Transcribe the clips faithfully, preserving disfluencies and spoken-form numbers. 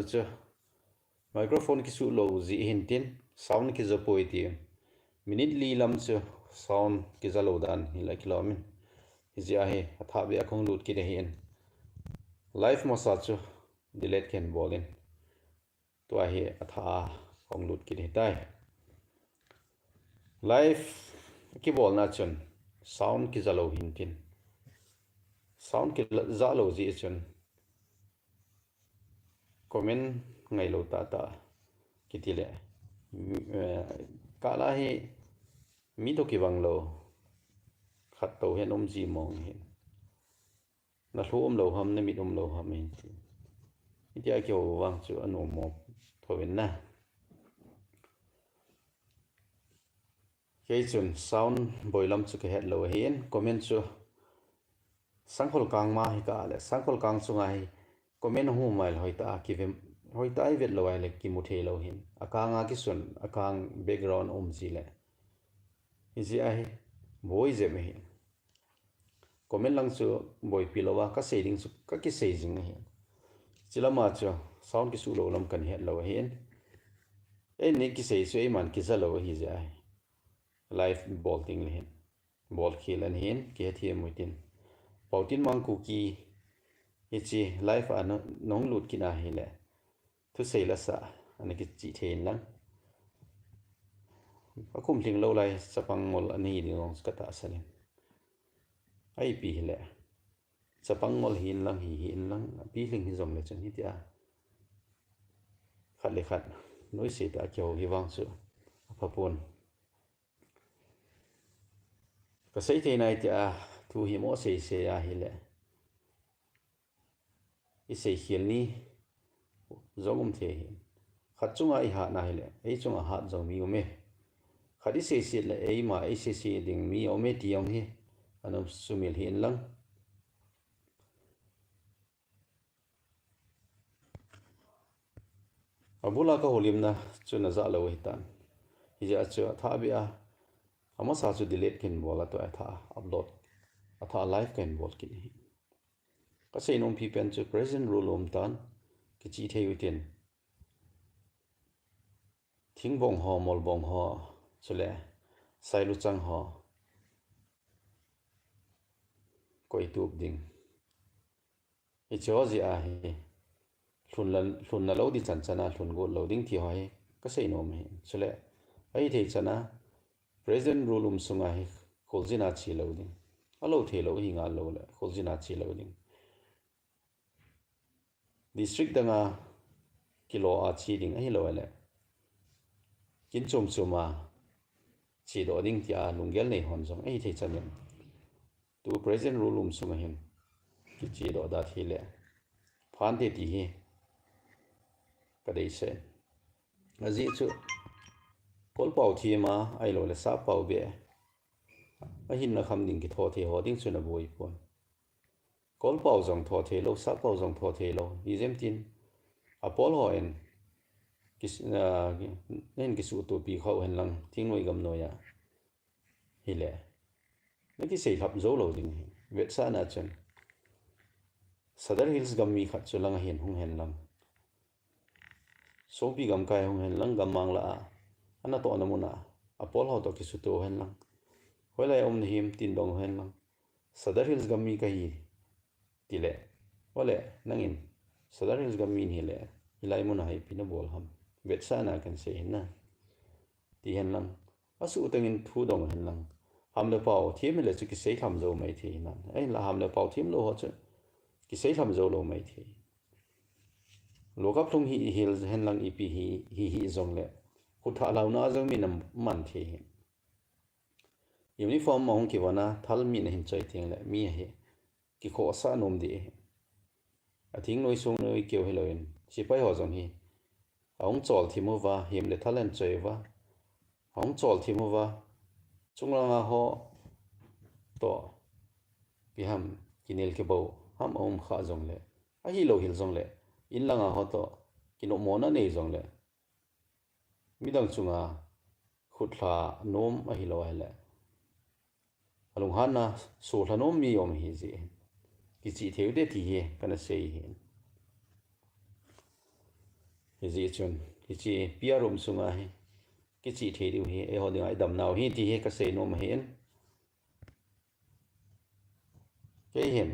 chu microphone kisuh lou jeh hin tin sound kija poi ti. Minute li lam chu sound kija lou dan hi la kilom in. Hijeh a hi athah beh a kahung lut kit ahin. Live masa chu delete kahin bol in. Tua hi athah a kahung lut kit ahitai. Live kibolna chun sound kija lou hin tin. Sound kija lou jeh chun comment ngailou tahtah kiti le. Mi, eh, kala hi mi toh kibang lou. Khat toh hin um ji mong hin. Na lhu um lou ham, na mit um lou ham hin ti. Hitia kihou vang chu anom mo tho in na. Kei chun sound boi lam chu kahet lou ahin, comment chu sangkhol kang ma hi ka le, sangkhol kang chunga hi comment hung um mai le hoitah a kive, hoitah a i vet lou a le kimu thei lou hin. Akang a kisun, akang background um ji le. Hijeh a hi boi jep ahi. Comment lang chu boipi lou a, kasei ding chu kakisei jing ahi. Chulama chu sound kisuh lou lam kahin het lou ahin. Eini kisei chu eiman kija lou ahi jeh ahi. Live bol ding le hin. Bol khel ahin, kihethem u hitin. Paotinmang Kuki hiche live a na, nahung lut kit na hile. Thusei la sa, ana kichih thei in lang. Akum lhing lou lai, chapang ngol ana hi ding jong chu katahsan in. Ipi hile. Chapang ngol hi in lang, hi, hi in lang, api lhing hi jong le chun hitia. Khat le khat, noise tah a kihou hi vang chu, apha pon. Kasei thei nai tia, thu hi mo sei sei ahile. I seikhel ni jong um thei hi. Khat chunga i hat na hile, ei chunga hat jong mi um e. Khat i seiset le, eima, ei seiset ding mi um e ti jong hi. Ana sumil hi in lang. Abul a ka houlimna chu najah lou ahitan. Hijeh a chu athah beh a, amasa chu delete kahin bol a, tua athah upload, athah live kahin bol kit ahi. Kasei nom pipen chu present rule um tan, kichih thei u hitin. Thingbong ho, molbong ho, chule sailuchang ho, koi tup ding. Hiche ho jeh a hi, lhun la, lhun na lou ding chan chan a, lhun got lou ding ti ho hi, kasei nom ahi. Chule, ahithei chan a, present rule um sunga hi, kholjin a che lou ding. Alou thei lou hi ngal lou le, kholjin a che lou ding. District dang a, kilo a che ding ahilou le. Kin chom chom a, che doh ding tia lunggel nei hon jong, ahithei chan in. Tu present rule um sunga hin, kiche doh da thei le. Phan te ti hi, kadeisah in. Ajeh chu, kolpao them a, ahilou le sappao beh. Ahinna kham ding kitho thei ho ding chu naboi pon. Kolpao jong tho thei lou, sappao jong tho thei lou. Hijeh in tin, apol hon, kis-, ah, nen kisuhtopi khau hen lang, thingnoi gamnoi a. Hile. Nakisei lhap jou lou ding hi. Vetsahna chun. Sadar Hills gam mi khat chu lang ahin hung hen lang. Songpi gamkai hung hen lang, gammang lah a. Ana tohna mun a. Apol ho toh kisuto hen lang. Hoilai a um nahim tin dong hen lang. Sadar Hills gam mi kahi. Tile. Ole, nangin. Sadar Hills gam mi nahile. Hilai mun a hi ipi nabol ham. Vetsahna kahin sei hin na. Ti hen lang. Asuh tengin thu dong hen lang. Ham le pao, them le chu kisei lham jou mai thei hinan. Ahinla ham le pao them lou ho chu. Kisei lham jou lou mai thei. Lokap lhung hi, hi hen lang ipi hi, hi, hi jong le. Khut thah launa jong mi naman thei hi. Uniform ahung kivon a, thal mi nahin choi teng le, mi hi. Kikhohsah nom ding ahi. Athingnoi songnoi keu hilou in, sepai ho jong hi. Ahung chol thim uva, hem le thal ahin choi uva. Ahung chol thim uva, chunglang a ho toh, ipi ham, kinel kibou, ham aum kha jong le. Ahilou hel jong le, in lang a ho toh, kinopmona nei jong le. Midang chunga khut lha nom ahilou ahile. Alunghanna, sulha nom mi um ahi jeh hin. Kichih thei u te ti hi, kana sei hin. Hijeh chun, hiche P R room sunga hi kichih thei diu hi, eiho dinga idam nau hi ti hi kasei nom ahin. Kei hin,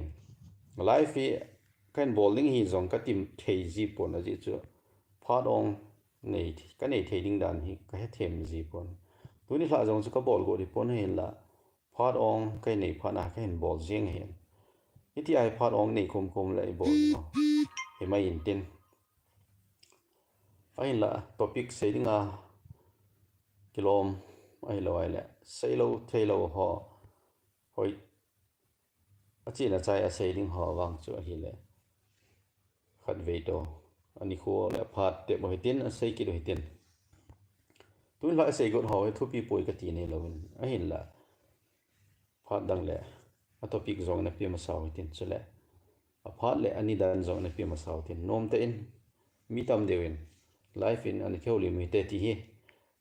live hi kahin bol ding hi jong katim thei ji pon ajeh chu, phat ong nei, kanei thei ding dan hi kahe them ji pon. Tuni lha jong chu kabol got hi pon hinla, phat ong kahin nei phat na kahin bol jing hin. Hitia hi phat ong nei khum khum le ibol ding u himai intin. Ahinla topic sei dinga kilom ahilou ahile, seilou theilou ho, hoi, achena chai asei ding ho vang chu ahile, khatvei toh, ani kho le phat tep u hitin, asei kit u hitin. Tun lha asei got ho hi thupi poi kati nahilouvin, ahinla phat dang le a topic jong nape masau hitin, chule aphat le ani dan jong nape masau hitin, nomtah in mi tam deuvin live in ana kihoulim u hite ti hi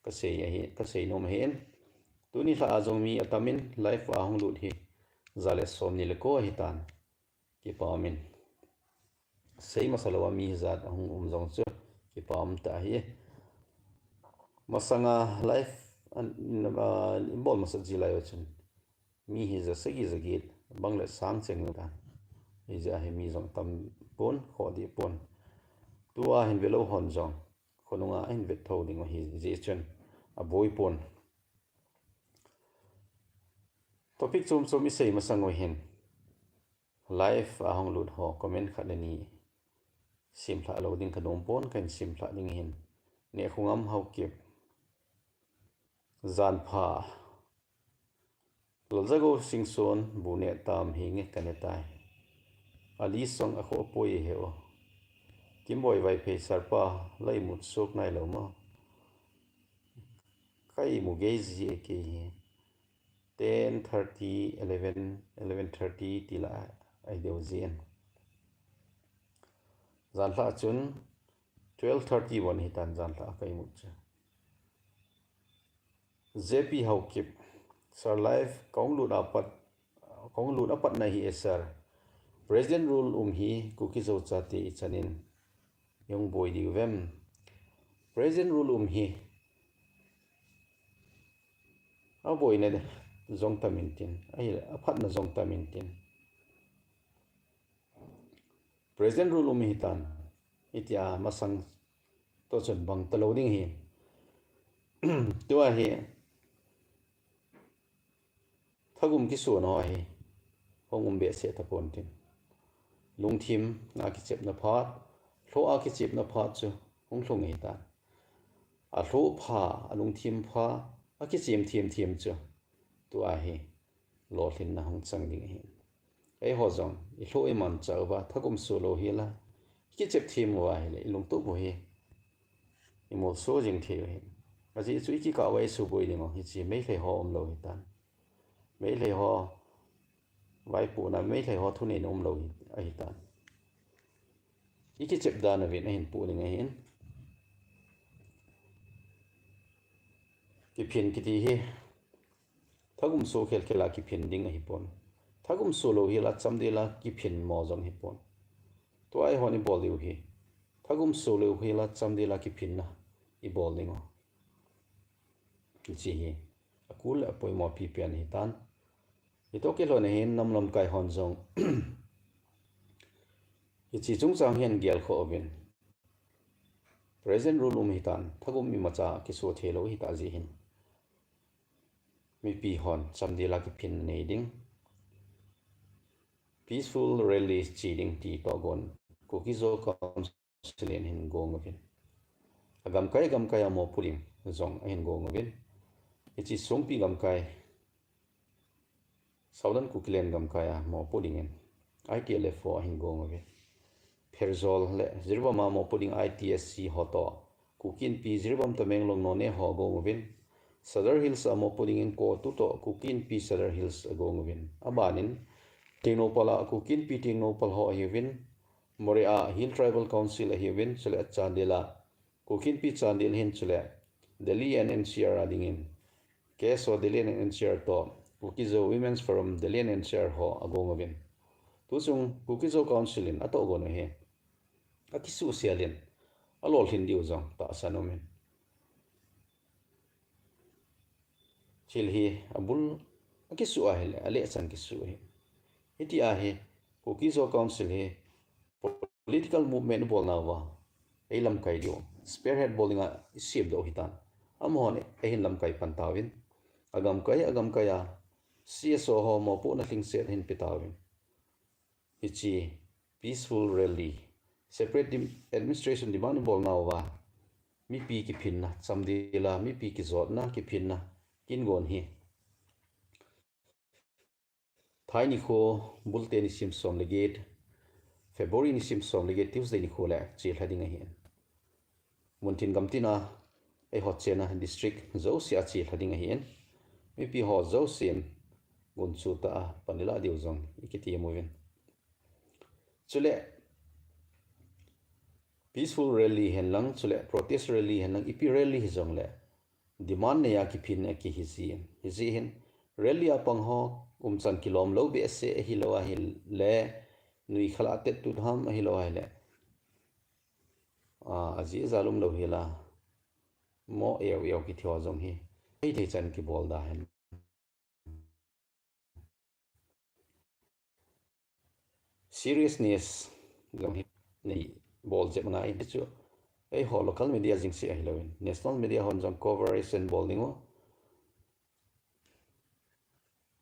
kasei ahi, kasei nom ahin. Tuni lha a jong mi atamin live a hung lut hi ja le somni le ko ahitan. Kipa umin. Sei masa louva mi hijat ahung um jong chu kipa um tah ahi. Masanga live ibol masat ji lai uchun mi hi ja sagi ja get bang le sang cheng tan. Hijeh a hi mi jong tam pon, kho deh pon. Tua hin velou hon jong khonunga ahin vet thou ding u hijeh chun aboi pon. Topic chom chom isei masang u hin, live a hung lut ho comment khat le ni simlha lou ding kanom pon, kahin simlha ding hin. Nehkhongam Haokip, janpha, Laljagou Singson bu neh tam hinge kane tai. Ali song akhoh poi he o. Kimboi Vaiphei sarpa la imut suk nailou mo. Ka imu gei ji e kei hi. Ten thirty, eleven, eleven thirty tila ahi deu jin. Janlha chun twelve thirty bon hitan janlha ka imut chu. J P Haokip, Sir Live, kahung lut apat, kahung lut apatna hi e Sir. President rule um hi Kuki Zo chate ichanin ihung boi diu vem? President rule um hi aboina jong tam intin, ahile aphatna jong tam intin. President rule um hitan, hitia masang toh chun bang talou ding hi. Tua hi thagum kisuan ho hi hung um behseh tapon tin. Lungthim a kichepna phat, lhoh a kichepna phat chu hung lhung hitan. Alhoh pha, alungthim pha, akichem thim thim chu tua hi lolhinna hung chang ding ahi. Eiho jong ilhoh imanchah uva thagum suh lou hila, ikichep thim uva ahile ilungtup u hi imolso jing thei u ahi. Ajeh chu ikikah uva isuboi ding u hiche Meitei ho umlou hitan. Meitei ho vaipohna, Meitei ho thuneina umlou hi ahitan. Ikichep dan uvin ahin poh ding ahin. Kiphin kiti hi thagum suh khelkhel a kiphin ding ahipon. Thagum suh lou hila chamdel a kiphin mo jong hipon. Tua eihon ibol diu hi thagum suh lou hila chamdel a kiphinna ibol ding u. Hiche hi akul le apoimo pipen hitan. Hitoh kilhon ahin nam lamkai hon jong hiche chungchang hin gelkhoh uvin. President rule um hitan, thagum imacha kisuh theilou hitah jeh hin mipi hon chamdel a kiphin nei ding, peaceful rally che ding ti tohgon Kuki Zo Council in ahin gong uvin. Agamkai gamkai a mopo ding jong ahin gong uvin. Hiche Songpi gamkai, Southern Kukiland gamkai a mopo dingin I T L F ho ahin gong uvin. Pherzawl le Jiribam a mopo ding I T S C ho toh Kuki Inpi Jiribam, Tamenglong, Noney ho agong uvin. Sadar Hills a mopo dingin CoTU toh Kuki Inpi Sadar Hills agong uvin. Abanin Tengnoupal a Kuki Inpi Tengnoupal ho ahiuvin. Moreh a Hill Tribal Council ahiuvin, chule Chandel a Kuki Inpi Chandel hin chule Delhi and N C R a dingin K S O Delhi and N C R toh Kuki Zo Women's Forum Delhi and N C R ho agong uvin. Tuchung Kuki Zo Council in atohgon u hi akisuhsel in alolhin diu jong tahsan umin. Thil hi abul akisuh ahile, aleh chan kisuh ahi. Hiti ahi, Kuki Zo Council hi political movement ibolnauva, eilamkai diu, spearhead bol dinga isemdoh u hitan. Amahon eihin lamkai pan tauvin. Agamkai, agamkai a, C S O ho mopohna lhingset ahin pe tauvin. Hiche peaceful rally, separate dem-, administration demand ibolnauva, mipi kiphinna, chamdel a mipi kijotna, kiphinna, kingon hi. Thai nikho, Bulte nisim som le get, February nisim som le get, Tuesday nikho le chelha ding ahin. Muntin gamtin a, eiho chenna district jouse a chelha ding ahin. Mipi ho jousen gunchu tah a pan ilah diu jong ikiti uvin. Chule, peaceful rally henlang, chule protest rally henlang, ipi rally hijongle, demand neiya kiphin akihi jin. Hijeh hin, rally a pang ho, umchan kilom lou behseh ahilou ahile, nui khala tet tut ham ahilou ahile, a, ajeh jal umlou hila, mo eu eu kiti ho jong hi, hithei chan kibol da hen. Seriousness jong hi nei bol jep ngai chu. Eiho local media jingse ahilouvin, national media hon jong coverage in bol ding u.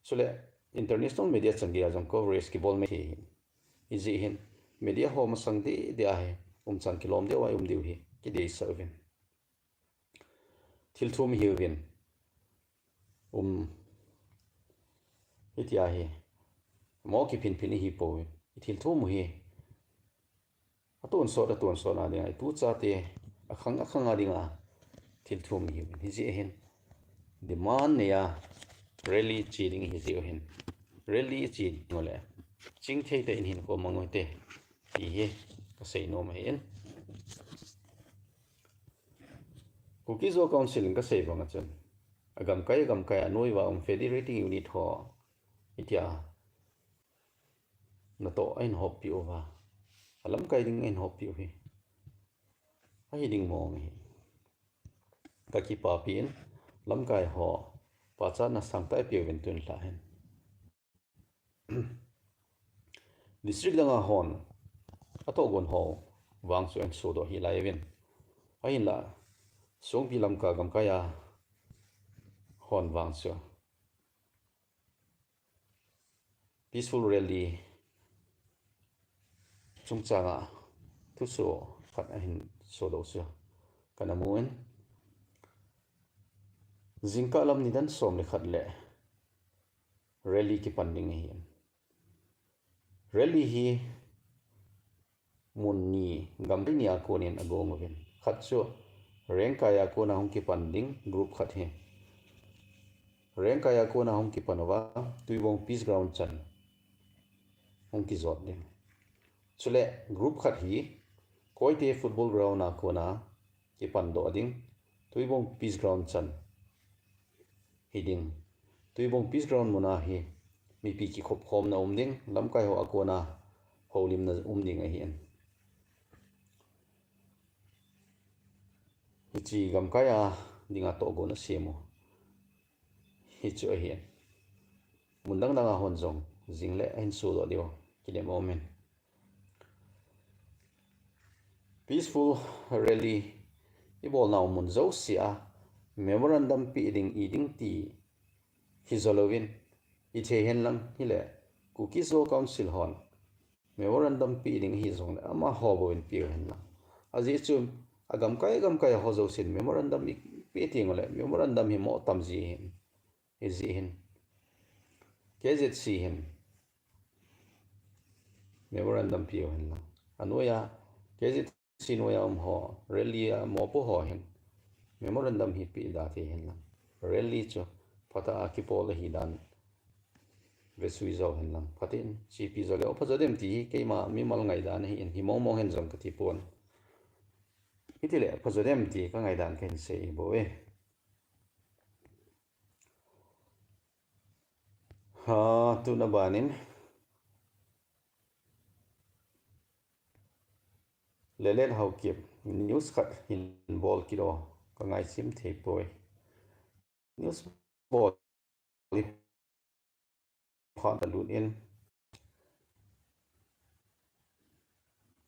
Chule international media chan geiya jong coverage kibol mai thei hi. Hijeh hin media ho masang deh deh a hi umchan kilom deh uva um diu hi kideisah uvin. Thil thum hiuvin. Um, hitia hi. Mo kiphin phin ihi pouvin. Ithil thum u hi. Atonsot, atonsot a dinga, ituchate, akhang, akhang a dinga. Thil thum hiuvin. Hijeh hin. Demand neiya rally che ding hijeh u hin. Rally che ding u le. Chingthei tah in hinkho mang u hite. Ti hi kasei nom ahin. Kuki Zo Council in kasei banga chun, agamkai, agamkai a noiya um federating unit ho, hitia, natoh ahin hoppi uva, alamkai ding ahin hoppi u hi, ahi ding mong ahi. Kakipapi in, lamkai ho, pachatna sangtah ipeuvin tun lha hin. District danga hon, atohgon ho, vang chu ahin sodoh hih lai uvin. Ahinla, Songpi Lamka gamkai a hon vang chu. Peaceful rally chungchanga thusoh khat ahin sodoh chu kana mun. Jingkah lam nidan som le khat le rally kipan ding ahin. Rally hi mun ni, gam ni a konin agong uvin. Khat chu Rengkai a kona hung kipan ding group khat hi. Rengkai a kona hung kipan uva, Tuibong Peace Ground chan hung kijot ding. Chule group khat hi Koite Football Ground a kona kipan doh ding, Tuibong Peace Ground chan hi ding. Tuibong Peace Ground muna hi mipi kikhop khomna um ding, lamkai ho a kona houlimna um ding ahin. Hiche gamkai a dinga tohgon asem u hichu ahin. Mun dang dang a hon jong jing le ahin sodoh diu kidem umin. Peaceful rally ibolnau mun jouse a memorandum pe ding i ding ti hi jolouvin, ithei henlang hile, Kuki Zo Council hon memorandum pe ding hijongle amaho bou in peu henlang. Ajeh chu agamkai gamkai ho jousen memorandum ipe teng ule memorandum hi mo tam ji hin. Hijeh hin K Z C hin memorandum peu henlang. Anoiya K Z C noiya um ho, rally a mopo ho hin memorandum hi pe da thei henlang. Rally chu phatah a kipol ahi dan vesui jou henlang. Phaten chepi jou le, o, phajo dem ti hi keima mimal ngaidan ahin, hi mong mong hen jong kati pon. Hitile phajo dem ti kangaidan kahin sei bou e. Ha, tuna banin Lelet Haokip, News khat hin bol kit o, ka ngaichem thei poi. News bol i phat a lut in,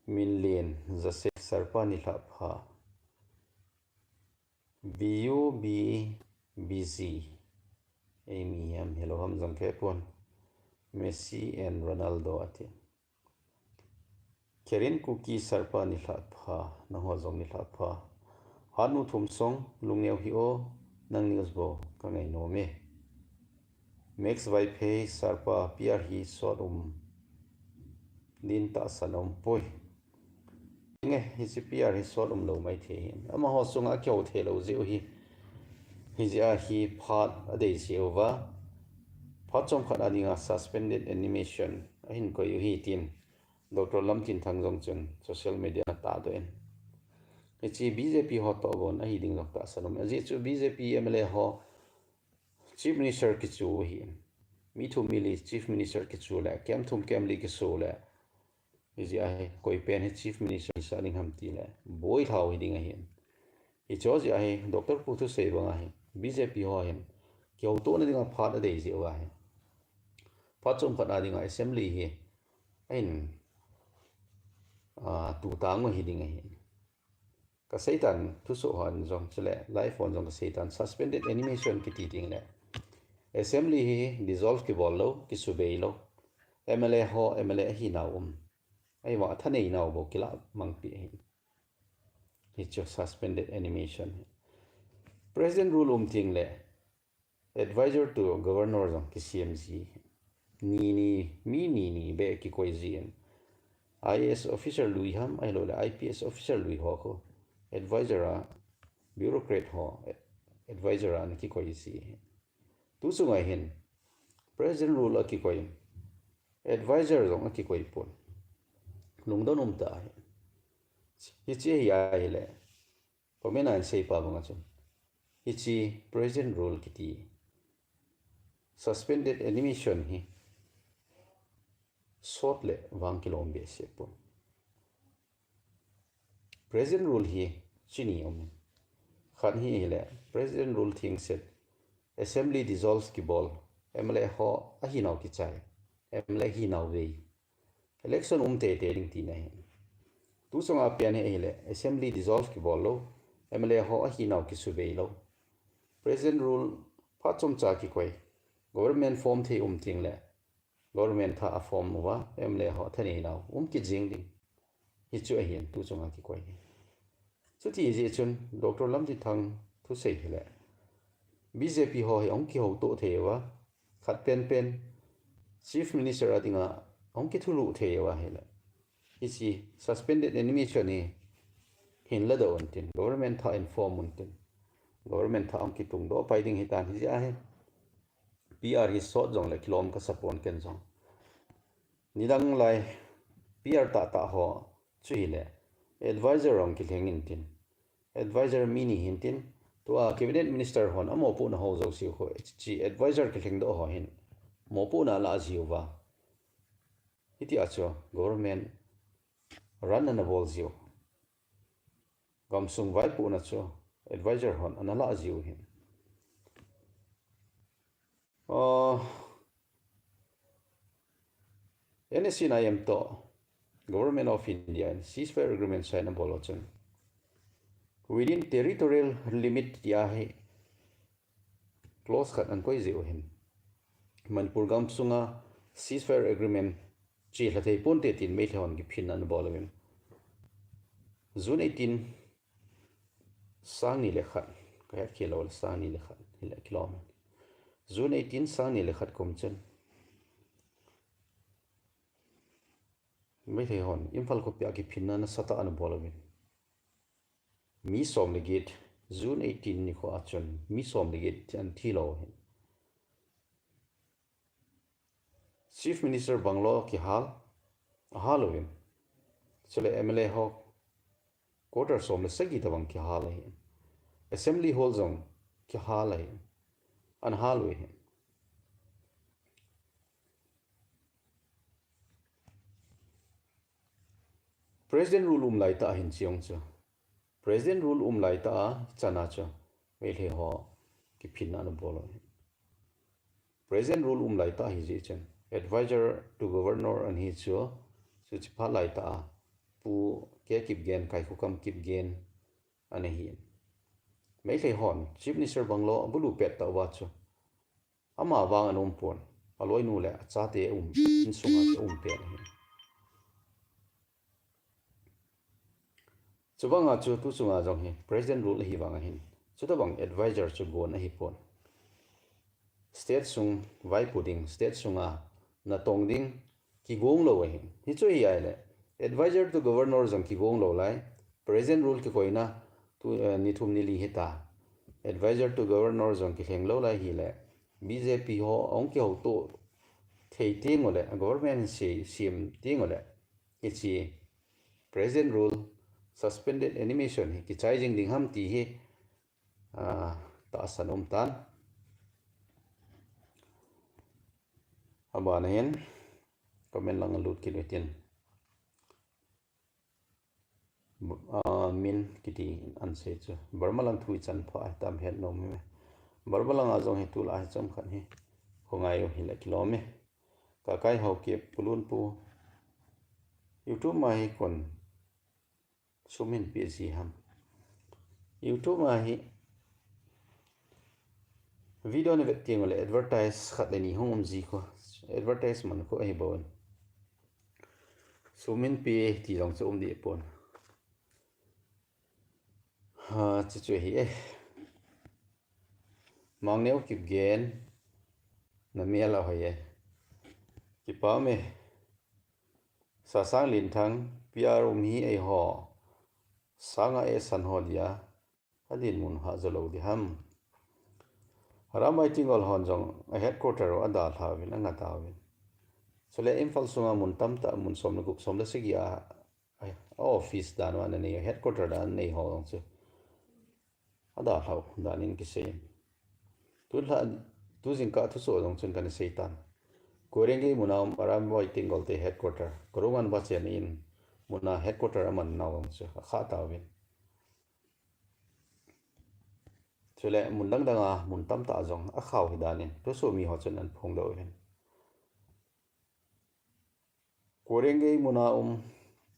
Minlen Joseph Sarpa nilhah pha. V U B B Z. Ei mi ham, hello ham jong kei pon. Messi and Ronaldo ati. Karen Kuki Sarpa nilhah pha, nangho jong nilhah pha. Hanu Thumsong, lungneo hih o, nang news bou ka ngai nom e. Max Vaiphei Sarpa, P R hi sot um din tahsan um poi. Nge, hiche P R hi sot um lou maithei hin. Amaho chunga kihou thei lou jeh u hi. Hijeh a hi phat adei jeh uva. Phat chomkhat a dinga suspended animation ahin koi u hi tin Doctor Lamtinthang jong chun social media a tahdoh in. Hiche B J P ho toh gon ahi ding jong tahsan um. Ajeh chu B J P M L A ho Chief Minister kichu ahin. Mi thum mi li Chief Minister kichu le, camp thum camp li kisu le. Hijeh a hi, koi pen hi Chief Minister hisa ding ham ti le. Boi lhau hi ding ahin. Hiche jeh a hi, Doctor Pu thusei bang a hi. B J P ho hin. Kihoutohna dinga phat adei jeh uva hi. Phat chomkhat a dinga assembly hi. Ahin. Ah, tutang u hi ding ahin. Ka seitan thusoh hon jong chule, live hon jong ka seitan suspended animation kiti ding le. Assembly hi dissolve kibol lou, kisubei lou. M L A ho, M L A ahinau um. Ahivang a thanei nau bou kilah mangpi ahin. Hichu suspended animation hi. President rule um ting le. Advisor to Governor jong kisem ji. Ni ni, mi ni ni beh kikoi ji in. I A S officer lui ham, ahilou le I P S officer lui ho khu. Advisor a, bureaucrat ho, advisor a ana kikoi ji. Tu chunga hin, President rule a kikoi. Advisor jong akikoi pon. Lungdon um tah hi. Hiche hi ahile. Comment a hin seipa bang a chun. Hiche President rule kiti. Suspended animation hi. Sot le vang kilom behseh pon. President rule hi chini um. Khat hi hile. President rule thengset. Assembly dissolve kibol. M L A ho ahinau kichai. M L A hinau vei. Election um teitei ding tina ahi. Tu chunga pian hi ahile, assembly dissolve kibol lou, M L A ho ahinau kisubei lou. President rule phat chomcha kikoi. Government form thei um ting le, government thah a form uva, M L A ho thanei nau um kit jing ding. Hichu ahin tu chunga kikoi hi. Chuti jeh chun Doctor Lamtinthang thusei hile, B J P ho hi ahung kihoutoh thei uva, khat penpen Chief Minister a dinga ahung kithulu thei uva hile. Hiche suspended animation hi hin ladoh untin, government thah in form untin, government thah ahung kitungdoh pai ding hitan hijeh a hi. P R hi sot jongle kilom kasa pon ken jong. Nidang lai P R tahtah ho chu hile, advisor ahung kilheng intin. Advisor mi ni hintin, tua cabinet minister hon amopohna ho jouse khu, hiche advisor kilhengdoh ho hin mopohna alah jiuva. Hitia chu government run ana bol jiu. Gamsung vaipohna chu advisor hon ana lah jiu hin. Ah, N S C N I M toh Government of India in ceasefire agreement sign abol u chun, within territorial limit tia hi clause khat ana koi jiu hin, Manipur gamsunga ceasefire agreement chelha thei ponte tin Meitei hon kiphinna ana bol uvin. June eighteen, sang ni le khat, ka het khel lou le sang ni le khat, hile kilom. June eighteen, sang ni le khat kum chun Meitei hon Imphal khopia kiphinna nasatah ana bol uvin. Mi som le get, June eighteen nikho a chun mi som le get ana thi lou hin. Chief Minister bungalow kihal, ahal uvin. Chule M L A ho quarter som le sagi tabang kihal ahi. Assembly hall jong kihal ahi. Ana hal u ahi. President rule um laitah hin chejong chu President rule um laitah a, chana chu Meitei ho kiphinna ana bol u. President rule um laitah hi jeh chun, advisor to governor ana hi chu, chuche phat laitah a, Pu K Kipgen, Kaikhokam Kipgen ana hi. Meitei hon Chief Minister bungalow abulu pet tah uva chu, ama vang ana um pon, aloinu le achate um, insunga chu um pet ahi. Chubanga chu tuchunga jong hi President rule ahi vang ahin, chutobang advisor chu gon ahi pon. State sung vaipo ding, state sunga natong ding kigong lou ahin. Hichu hi ahile, advisor to governor jong kigong lou lai, President rule kikoina tu, eh, ni thum ni li hita. Advisor to governor jong kilheng lou lai hile, B J P ho ahung kihouto thei teng ule, government se, sem teng ule, hiche President rule, suspended animation hi kichai jing ding ham ti hi, ah, tahsan um tan. Abana hin, comment langa lut kit u hitin. Ah, min kiti ana sei chu. Burma lang thu ichan pha ahi tam het nom e. Burma langa jong hi tulai hi chomkhat hi. Khongai u hile kilom e. Kakai Haokip, Pu Lunpu. YouTube ma hi kon sum hin pe ji ham. YouTube ma hi video na vet teng ule advertise khat le ni hung um ji kho. Advertisement kho ahi bou in. Sum hin pe ti jong chu um deh pon. Ha, chuchu ahi e. Mangneo Kipgen, na mel ahoi e. Kipa me. Sasang Linthang, P R um hi eiho sanga eisan ho dia, adinmun hah jo lou ding ham. Arambai Tenggol hon jong a headquarter u adalha uvin, angah tauvin. Chule Imphal sunga mun tamtah, mun som le gup, som le sagi a, a office dan uva ana nei, headquarter dan nei ho jong chu adalhau dan in kisei. Tu lha, tu jingkah thusoh jong chun kana sei tan. Koirengei muna um Arambai Tenggol te headquarter, Karungan Bachen in muna headquarter aman nau jong chu akha tauvin. Chule mun dang danga mun tamtah jong akhau hi dan in thusoh mi ho chun ana phongdoh uvin. Koirengei muna um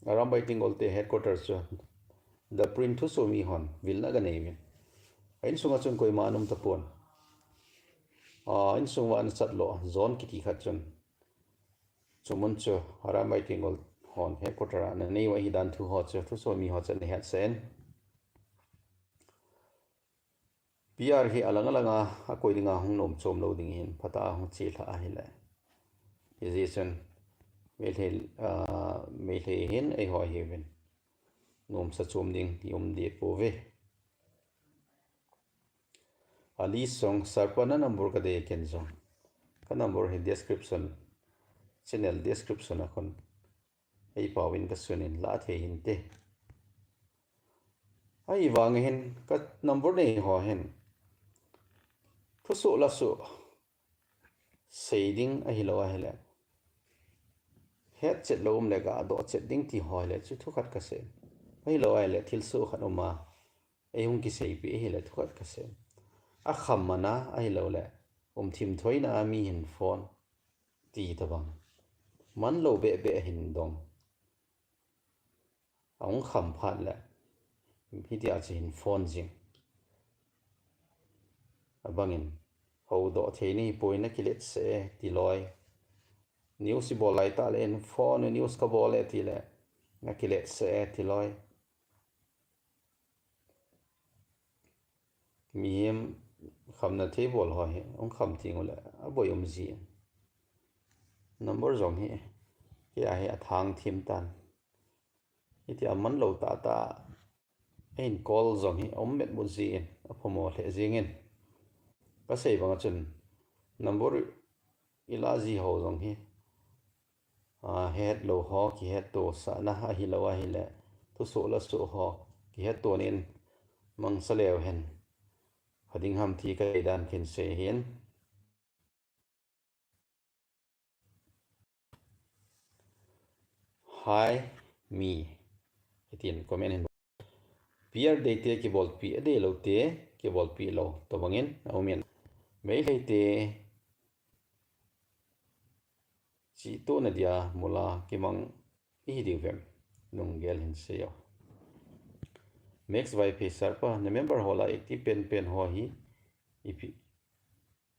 Arambai Tenggol te headquarter chu The Print thusoh mi hon vilna aga nei uvin. A insunga chun koima ana um tapon. A insung uva ana chat lou, zone kiti khat chun. Chu mun chu Arambai Tenggol hon headquarter a ana nei u ahi dan thu ho chu thusoh mi ho chun ana hetsah in. P R hi alang alanga akoi dinga hung nom chom lou ding ahin, phatah a hung chelha ahile. Hijeh chun Meitei, ah, Meitei hin eiho ahiuvin nomsa chom ding ti um deh pouve. Ali Song, Sir pa na number kadei ken jong. Ka number hi description, channel description a kon eipauvin kasun in, la thei hinte. Ahivang hin ka number nei ho hin thusoh lasoh sei ding ahilou ahile, hetchet lou um le gadoh chet ding ti ho hile chu thukhat kasei. Ahilou ahile thilsoh khat um a, eihung kiseipeh ahile thukhat kasei. Akham mana ahiloule umthim thoina a mi hin phone ti tobang, manlou behbeh ahin dong. Ahung kham phat le hitia chu hin phone jing. Abangin, houdoh thei nahipoi, nakiletsah e, tiloi. News ibol laitah le in phone, news kabol e tile, nakiletsah e, tiloi. Mihem khamna thei bol ho hi hung kham tengule aboi umji. Number jong hi, kei a hi athang thim tan. Hitia manlou tahtah ahin call jong hi aum metmut jin, aphamo lheh jengin. Kasei banga chun number ilah ji ho jong hi, a, hetlou ho kihetto sahna ahilou ahile thusoh lasoh ho kihetto nin mangsa leu hen pha ding ham ti kadei dan kahin sei ahin. Hi, mi. Hitin comment hin. P R deite kibolpi, adei lote kibolpi lou. Tobangin, aumin. Meitei te chihtohna dia mula kimang ihi diu vem. Lunggel hin seiyo. Max Vaiphei Sarpa, na member ho lah a active penpen ho hi ipi,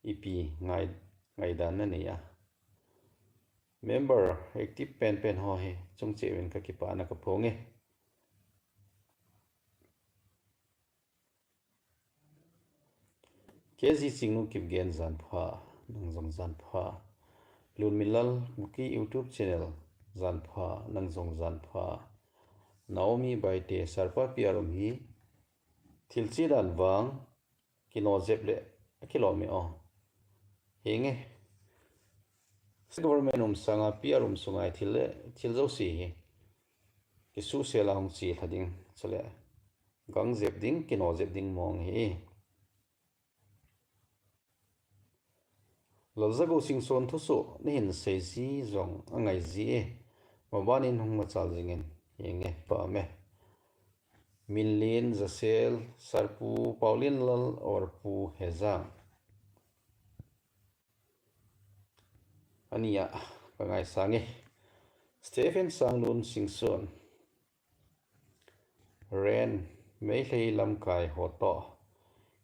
ipi ngai, ngaidan nanei a. Member active penpen ho hi chungcheh uvin kakipana kaphong e. K G Chingnu Kipgen, janpha, nang jong janpha. Lunminlal Kuki YouTube channel, janpha, nang jong janpha. Naomi Baite, Sarpa P R um hi thil chi dan vang, kino jep le, akilo me o. Hinge. State government um sanga P R um sunga thil le, thil jouse hi kisuhsel a hung chi lha ding, chule gang jep ding, kino jep ding mong hi. Laljago Singson thusoh nahin sei ji jong angai ji e. Mabanin hung machal jingin, hinge, pame. Minlen Jasel, Sarpu Paulinlal or Pu Hejang. Ania, ka ngaisang e. Stephen Sanglun Singson. Ren, Meitei lamkai ho toh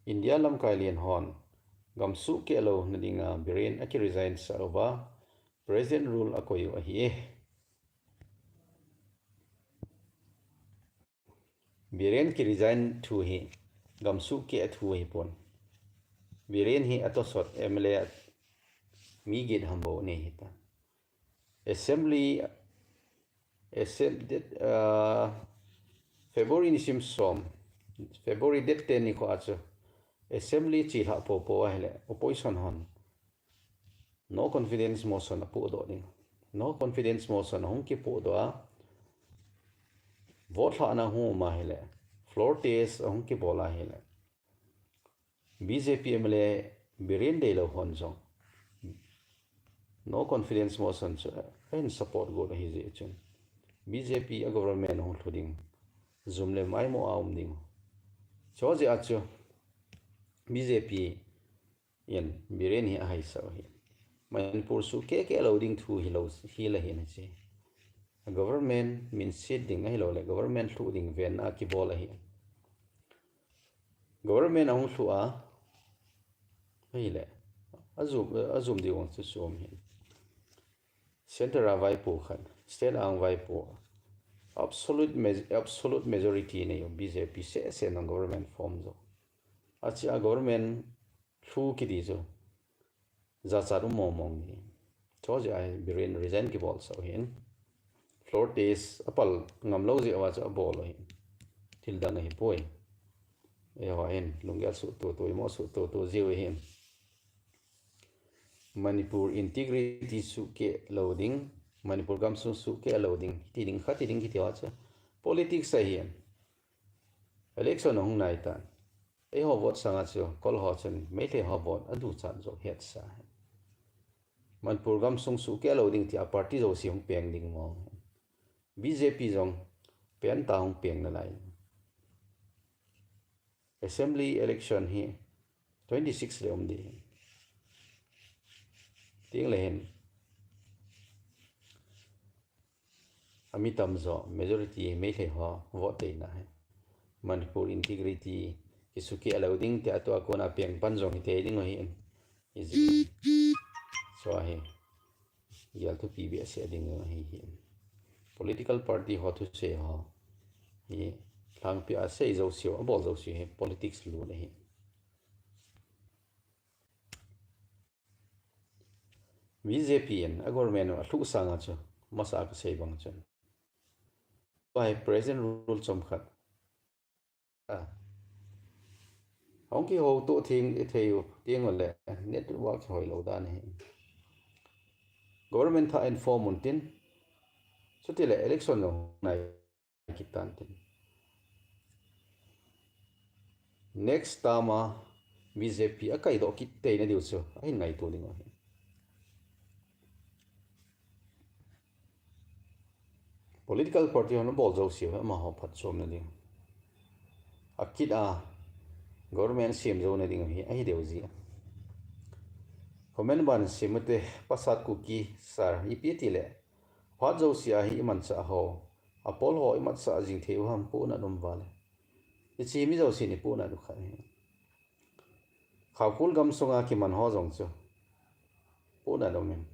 India lamkai lian hon gamsuh keh louna dinga Biren akiresign sah uva, President rule akoi u ahi e. Biren kiresign thu hi gamsuh keh thu hipon. Biren hi atosot M L A mi get ham bou nei hita. Assembly, assem-, det-, ah, February nisim som, February det te ni kho a chu Assembly chi lha popo ahile opposition hon no confidence motion apohdoh ding. No confidence motion ahung kipohdoh a, vote lhahna hung um ahile, floor test ahung kibol ahile, B J P M L A Biren deilou hon jong no confidence motion chu ahin support got ahi jeh chun B J P a government ahung lhu ding, jum le maimo a um ding. Chujeh a chu B J P in Biren hi ahaisah u ahi. Manipur suhkeh keh lou ding thu hilou, hila hin ahi. Government minset ding ahilou le government lhuh ding ven a kibol ahi. Government ahung lhuh a, ahile, ajum, ajum ding vang chu sum hin. Center a vaipo khat, state a vaipo, absolute maj-, absolute majority nei u B J P seh seh nang government form jo. Achia government lhu kiti chu jachat um mong mong ni. Chujeh a hi Biren resign kibol sah u hin. Floor test apal ngam lou jeh uva chu abol u hin. Thil dang ahipoi. Eiho hin lunggel suhtutu, imo suhtutu jiu hin. Manipur integrity suhkeh lou ding, Manipur gamsung suhkeh lou ding, ti ding kha, ti ding kiti ho chu politics ahi. Election ahung nai tan. Eiho vote sanga chu, kol ho chun, Meitei ho vote aduchat jo hetsa. Manipur gamsung suhkeh lou ding tia party jouse hung peng ding mo. B J P jong peng ta hung peng nalai. Assembly election hi twenty six le um ding. Ting le hin. Ami tamjo, majority Meitei ho vote teina hi. Manipur integrity kisuhkeh lou ding tia tua kona peng pan jong hitei ding u ahi. Iji. Chua hi. Gel thupi behseh ding u ahi hi. Political party ho thusei ho. Hi lhangpi a sei jouse u, abol jouse u hi politics lut ahi. B J P in a government u alhuh sanga chu, masa a kasei bang chun. Tua hi President rule chomkhat. A. Hung kihouto thei, thei u, ting u le, network hoi lou dan hi. Government thah in form un tin, chuti le election lo nai kit tan tin. Next term a B J P akaidoh kit teina diu chu ahin ngaito ding u ahi. Political party hon abol jouse u hi amaho phatchomna ding. akit a government sem jou na ding hi ahi deu ji. Comment ban sem ute, Pasat Kuki sir, ipi ti le, phat jouse a hi imanchah ho, apol ho imanchah jing thei u ham, puna um vale. Hiche mi jousen ipuna u khat hi. Khaukul gamsunga kiman ho jong chu puna um in.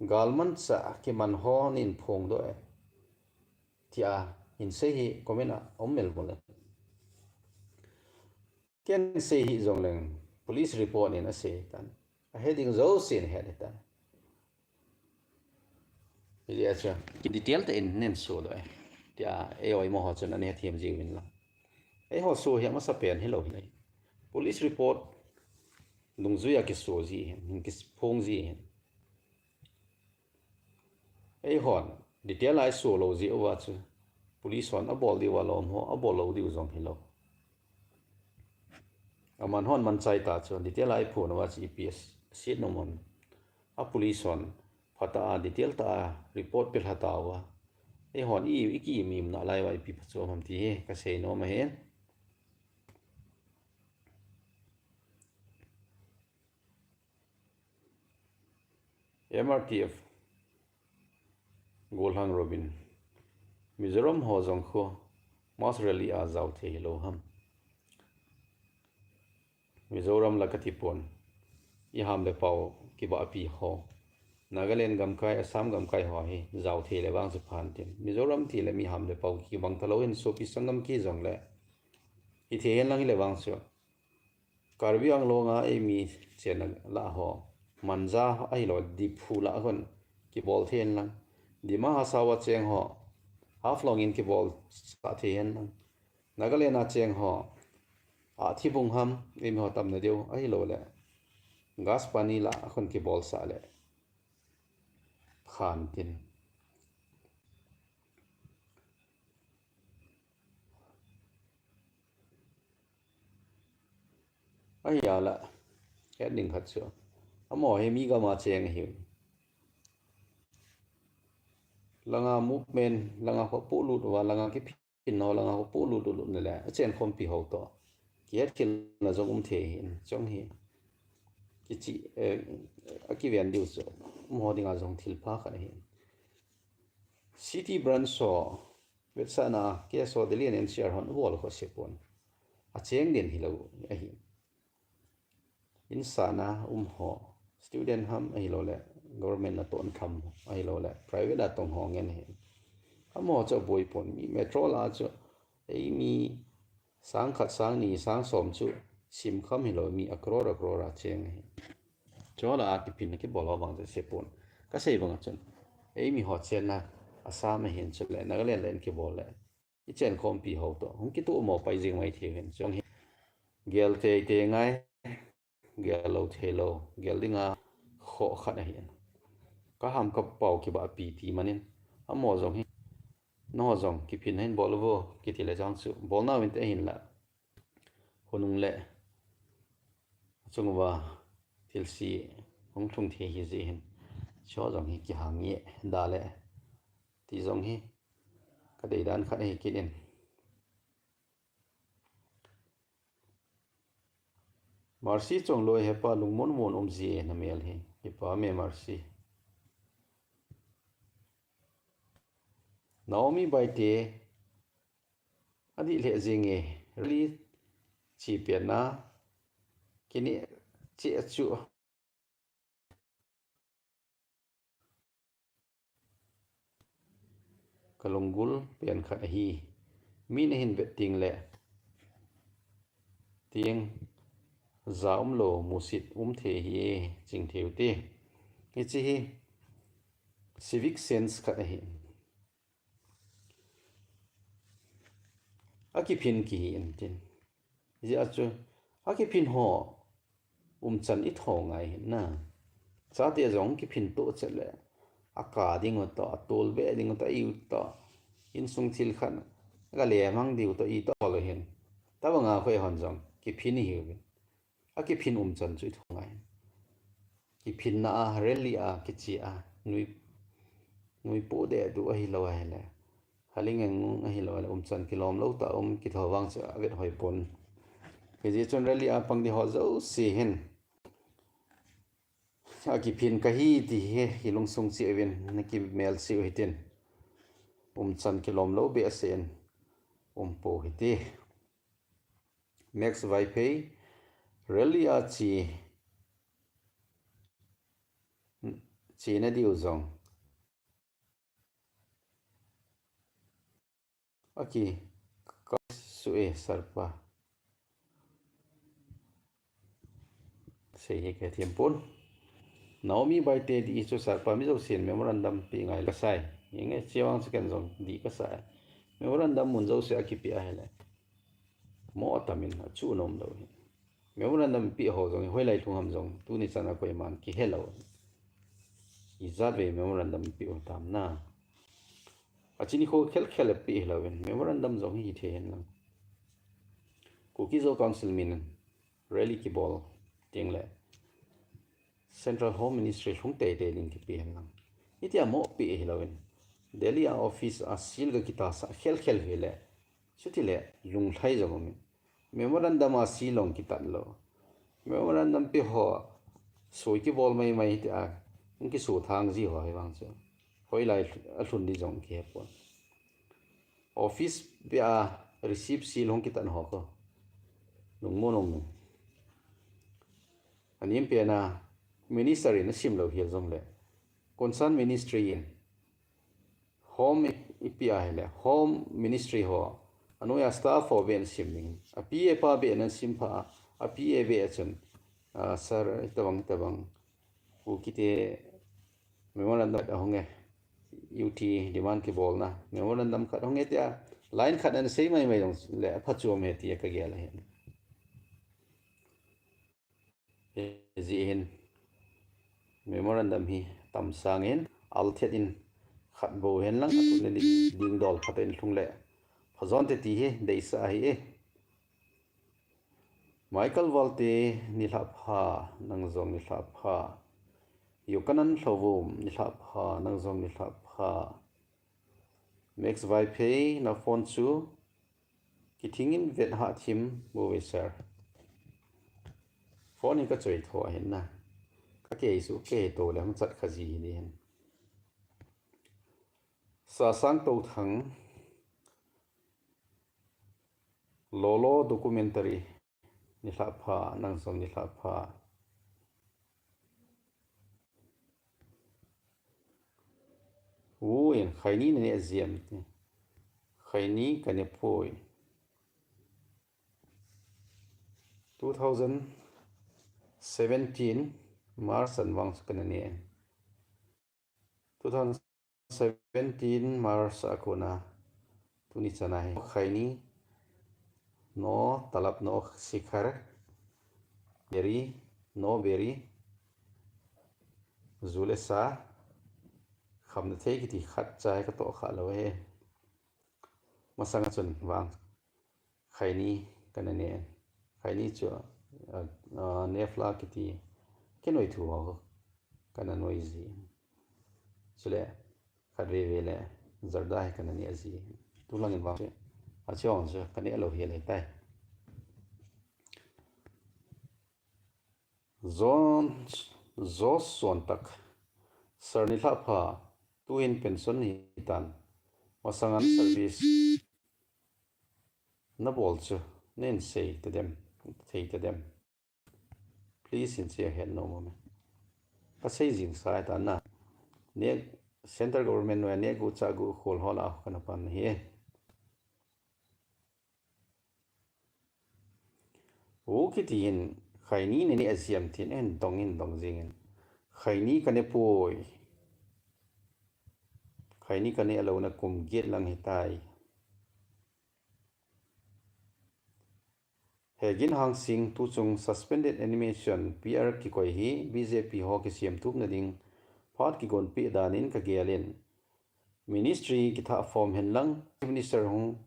Galmanchah kiman ho nin phongdoh e, tia hin sei hi comment a um mel mole. Ken sei hi jongleng police report in asei tan. Ahe ding jousen ahe tan. Hijeh a chu detail tah in nen sodoh e, tia eiho imo ho chun ana hethem jiuvin lang. Eiho so hi amasapen hilou hi. Police report dungjuia kiso ji hin, hin kiphong ji hin. Eihon detail a iso lou jeh uva chu police hon abol diu alom ho, abol lou diu jong hilou. Aman hon manchai ta chu detail a iphon uva chu ipi aset nom ham. A police hon phatah a detail tah a report pelha tauva, eihon i, iki imna lai uva ipi phachom ham ti hi kasei nom ahin. M R T F, Golhang Robin, Mizoram ho jong khu mass rally a jao thei hilou ham. Mizoram la kati pon, iham le pau kibahpi ho, Nagaland gamkai, Assam gamkai ho hi jao thei le vang chu phan tin. Mizoram ti le mi ham le pau kibang talou hin sopi sangam ki jongle hithei hen lang hile vang chu. Karbi Anglong a eimi chenna lah ho, Manja ahilou, Diphu lah hon kibol thei hen lang. Dima Hasao a cheng ho, Haflong in kibol sah thei hen lang. Nagaland a cheng ho, Athibung ham, eimi ho tamna diu ahilou le, Gas Pani lah hon kibol sah le khan tin. Ahi a la, het ding khat chu, amaho hi mi gam a cheng ahi. Langa movement, langa khopolut uva, langa kiphin ho, langa khopolut lut na le, achen khompi ho toh kihet khel na jong um thei hin, chong hi. Kichi, eh, akiven diu chu, amaho dinga jong thil pha khat ahi. City branch ho, vetsahna, case ho, Delhi and N C R hon abol kho se pon. Acheng den hilou ahi. Insahna um ho, student ham ahilou le, government na ton kham ahilou le, private a tong ho ngen ahi. Amaho chu aboi pon, mi metro la chu, eimi sang khat, sang ni, sang som chu sim kham hilou, mi a crore, a crore a cheng ahi. Chu la a kiphin kibol ho vang chu se pon. Kasei bang a chun, eimi ho chenna Assam ahin chule, Nagaland le in kibol le, ichen khompi ho toh hung kitoh mo pai jing mai thei hin, chong hi. Gel teitei ngai, gel lou thei lou, gel dinga khoh khat ahin. Ka ham ka pau kibahpi ti manin, amaho jong hi, nangho jong kiphin hin bol uvo, kiti le jong chu bol nauvin te ahin la, hunung le achung uva thilse hung lhung thei ahi jeh hin, chu jong hi kihang nge da le, ti jong hi kadei dan khat ahi kit in. Mercy Chongloi, hepa, lungmon mon um ji e namel hi. Hepa me Mercy. Naomi Baite, adih lheh jing e, rally chi pen na, kini chi a chu. Ka lunggul pen khat ahi. Min ahin vet ding le, ting ja umlou, musit um thei ahi e, ching thei u te. Hiche hi civic sense khat ahi. Akiphin kihi in tin. Hijeh a chu, akiphin ho umchan itho ngai hin na. Chate jong kiphin toh chet le, aka ding u toh, atol be ding u toh, i u toh, insung thil khat, aga le mang diu toh, i toh lo hin. Tabanga khoi hon jong kiphin ihiuvin. Akiphin umchan chu itho ngai. Kiphinna a, rally a, kichi a, nui, nui po de du ahilou ahile, Haling eng ahilou le umchan kilom lou ta um kithou vang chu avet hoi pon. Hijeh chun rally a pang di ho jouse hin akiphin kahi ti hi, hi lungsung cheh uvin, nakimel cheh u hitin. Umchan kilom lou behseh in umpo hite. Max Vaiphei, rally a che, chena diu jong aki ka su e, sir pa. Sei hi ka thiam pon. Naomi Baite di chu sir pa mi jousen memorandum pe ngai kasai. Inge chevang chu ken jong di kasai. Memorandum mun jouse akipe ahile mo atamin achu nom lou hi. Memorandum pe ho jong hoilai lhung ham jong tuni chan a koiman kihe lou. Ijat vei memorandum pe u tam na. Achini kho khel khel a pe hilouvin memorandum jong hi thei hen lang. Kuki Zo Council min rally kibol teng le Central Home Ministry lhung teitei ding kipe hen lang. Hitia mo pe hilouvin Delhi a office a seal ga kita sa khel khel hile. Chuti le lunglhai jong umin. Memorandum a seal long kitat lou. Memorandum pe ho sui kibol mai mai tia hung kisu thang ji ho hi vang chu. Hoilai alhun di jong kihe pon. Office bia receive seal hung kitan ho ko. Lungmon um. Anem pena minister in asim lou hel jong le. Concern ministry in home ipi ahile. Home ministry ho. Anoiya staff ho ben sim ding. Api apa ben asim pha. Api abe chun. Ah, sir, itabang, itabang. Kukite memorandum ahung e. U T demand kibolna. Memorandum khat ahung e tia. Line khat an sei mai mai jong le phachuam he tia kagel ahin. Hijeh hin. Memorandum hi tamsang in. Althet in khat bou hen lang. Atun in ding dol khat in lhung le. Phajon te ti hi deisa ahi e. Michael Valte nilhah pha, nang jong nilhah pha. Yokanan Lhovum nilhah pha, nang jong nilhah pha. Max Vaiphei na phone chu kithing in vet hah thim bou ve sir. Phone hi kachoi tho ahin na. Kakei su kei to le hung chat kha ji hi ni hin. Sasang Touthang. Lolo documentary nilhah pha, nang jong nilhah pha. Ui, khaini nane jia em ti. Khaini kane poi. Two thousand seventeen March an vang chu kana ne. Two thousand seventeen March a kona tuni chana hi khaini, no talab, no sikhar, beri, no beri, ju le sa, khamna thei kiti khat cha hi katoh kha lou e. Masanga chun vang khaini kana ne. Khaini chu, ah, ah, nefla kiti kinoi thu ho kana noi ji. Chule khat veve le zarda hi kana ne ji. Tulangin vang chu achong chu kana lou hi le tai. John, Josh Suantak, sir nilhah pha, tuhin pension hitan, masangan service nabol chu, nen sei tadem, thei tadem. Please in chia het nom ume. Kasei jing sa ta na. Ne central government noiya negu chagu khol ho la kana pan hi. U kiti hin khaini nane jia em tin en dong in dong jing in. Khaini kane poi. Khaini kane louna kum get lang hitai. Hegin Hangsing tuchung suspended animation P R kikoi hi B J P ho kisem tupna ding phat kigon pi danin kagel in. Ministry kithah form hen lang Minister hung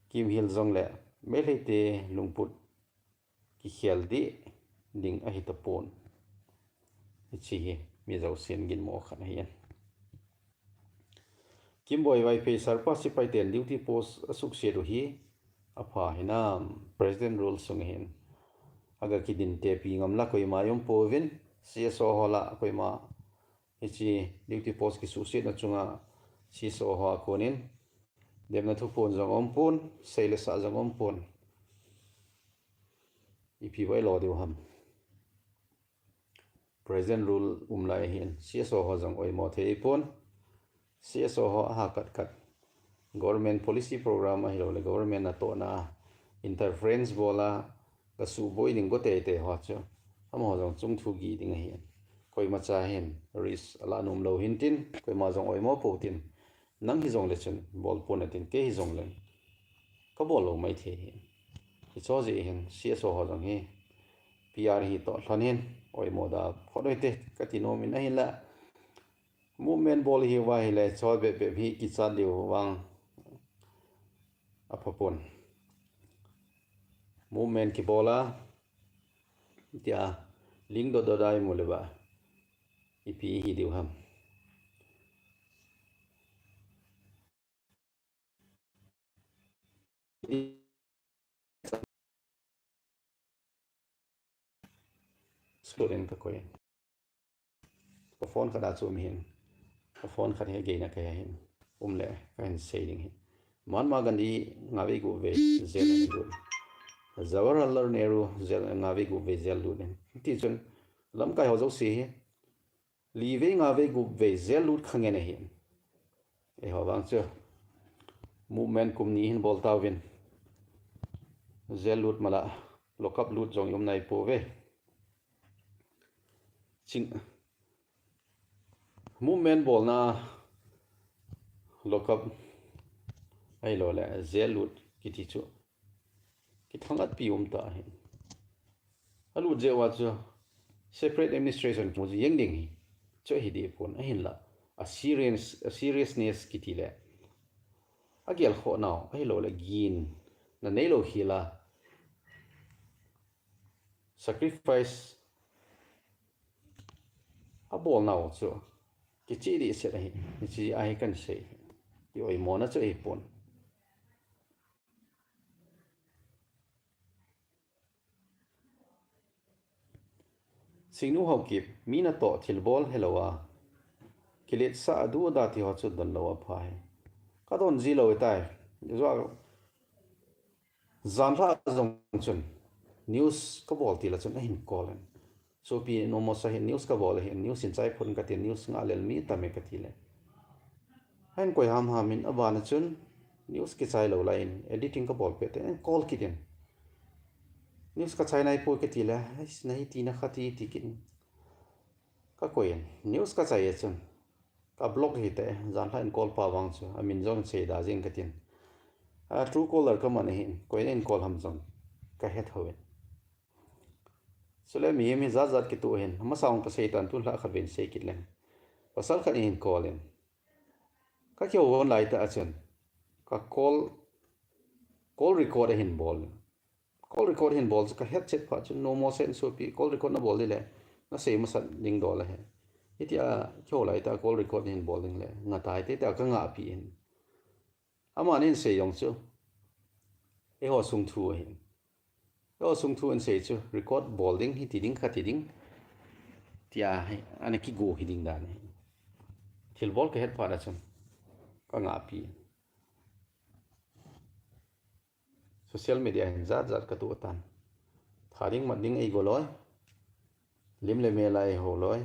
kimhil jongle Meitei te lungput kikhel ding ahi tapon. Hiche hi mi jousen ginmo khat ahi. Kimboi Vaiphei Sarpa Sipai ten duty post asuhsiat u hi apha hinam, President Rule sung hin. Aga kidin tepi ngam la koima um pouvin, C S O ho la koima hichi duty post kisuhsiatna chunga C S O ho a konin demna thupon jong um pon, seilesa jong um pon. Ipi vai lo diu ham. President Rule um lai hin C S O ho jong oimo thei pon. C S O ho aha kat kat government policy program ahilou le government natohna interference bola kasuhboi ding go teitei ho chu amaho jong chungthu gih ding ahin. Koima cha hin risk ala nom lou hin tin, koima jong oimo pou tin. Nang hijong le chun bol pon atin, kei hijong le kabol lou mai thei hi. Hicho jeh hin C S O ho jong hi P R hi toh lhon hin oimo da phot oi te kati nom in ahinla. Movement bol hi va hile chol bep bep hi kichat diu vang apha pon. Movement kibola tia ling dot dot ai mu le ba. Ipi hi diu ham. Student ka koi. Ka phone khat a chu um hin. Ka phone khat hi gei na ka hin. Um le ka hin sei ding hin. Mahatma Gandhi nga vei gup vei jail a lut. Jawaharlal Nehru jail nga vei gup vei jail lut hin. Ti chun lamkai ho jouse hi li vei nga vei gup vei jail lut kha ngen ahi. Eiho vang chu movement kum ni hin bol tauvin. Jail lut mala, lockup lut jong um nai pouve. Ching movement bolna lockup ahilou le jail lut kiti chu kithangatpi um ta ahi. Alut jeh uva chu separate administration kimu chu jeng ding hi chu ahi deh pon ahinla, a serious, a seriousness kiti le agelkhoh nau ahilou le gin na neilou hi la sacrifice abol nau chu kichih dehset ahi, hichi ahi kan sei. Ki oimona chu ahi pon. Singnu Haokip, mi natoh thilbol helou a kiletsah a du a da ti ho chu don lou apha hi. Ka don ji lou tai. Jua janlhah jong chun news ka bol ti la chun ahin call in. Sopi nomo sa hin news ka bol ahin, news in chai phun ka tin, news ngah lel mi tam e ka ti le. Ahin koi ham ham in, abana chun news kichai lou lai in, editing ka bol pet te, ahin call kit in. News ka chai nai poi ka ti le, "Ais, nahi tina kha ti," ti kit in. Ka koi in, news ka chai e chun. Ka block hite, janlhah in call pa vang chu, amin jong sei da jing ka tin. A Truecaller ka man ahin, koi in call ham jong ka het hou in. Chule mihem hi jat jat kitoh hin, amasa ong ka sei tan, tulha khat vei in sei kit leng. Pasal khat in call in. Ka kihou hon lai tah a chun, ka call, call record ahin bol. Call record ahin bol chu ka het chet phat chun, nomo sa in sopi, call record na bol di le, na sei masat ding dol ahi. Hitia kihou lai tah a call record ahin bol ding le, nga tai te tia ka ngahpi in. Aman ahin sei jong chu, eiho sung thu ahin. Eiho sung thu ahin sei chu, record bol ding, hiti ding, khati ding. Tia hi, ana kigo hi ding dan ahi. Thilbol ka het phat a chun, ka ngahpi. Social media hin jat jat ka tuh tan. Tha ding mat ding ei go loi. Lim le mel a ei ho loi.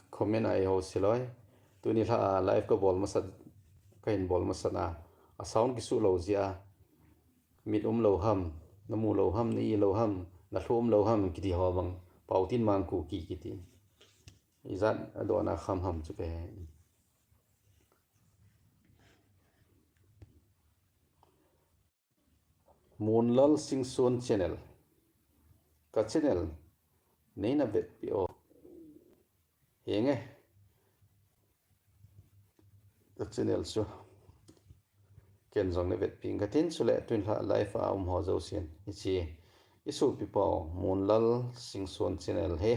Comment a ei ho se loi. Tuni lha a live ka bol masat, ka hin bol masat a, a sound kisuh lou jeh a, mit um lou ham, na mu lou ham, na i lou ham, na lhu um lou ham kiti ho bang, Pau tin mang Kuki kiti. Ijat a dona kham ham chu ka he. Monlal Singson channel. Ka channel nei na vetpi o. Henge. Ka channel chu ken jong na vetpi ing ka tin, chule tun lha live a um ho jousen. Hichi i sopi pau Monlal Singson channel hi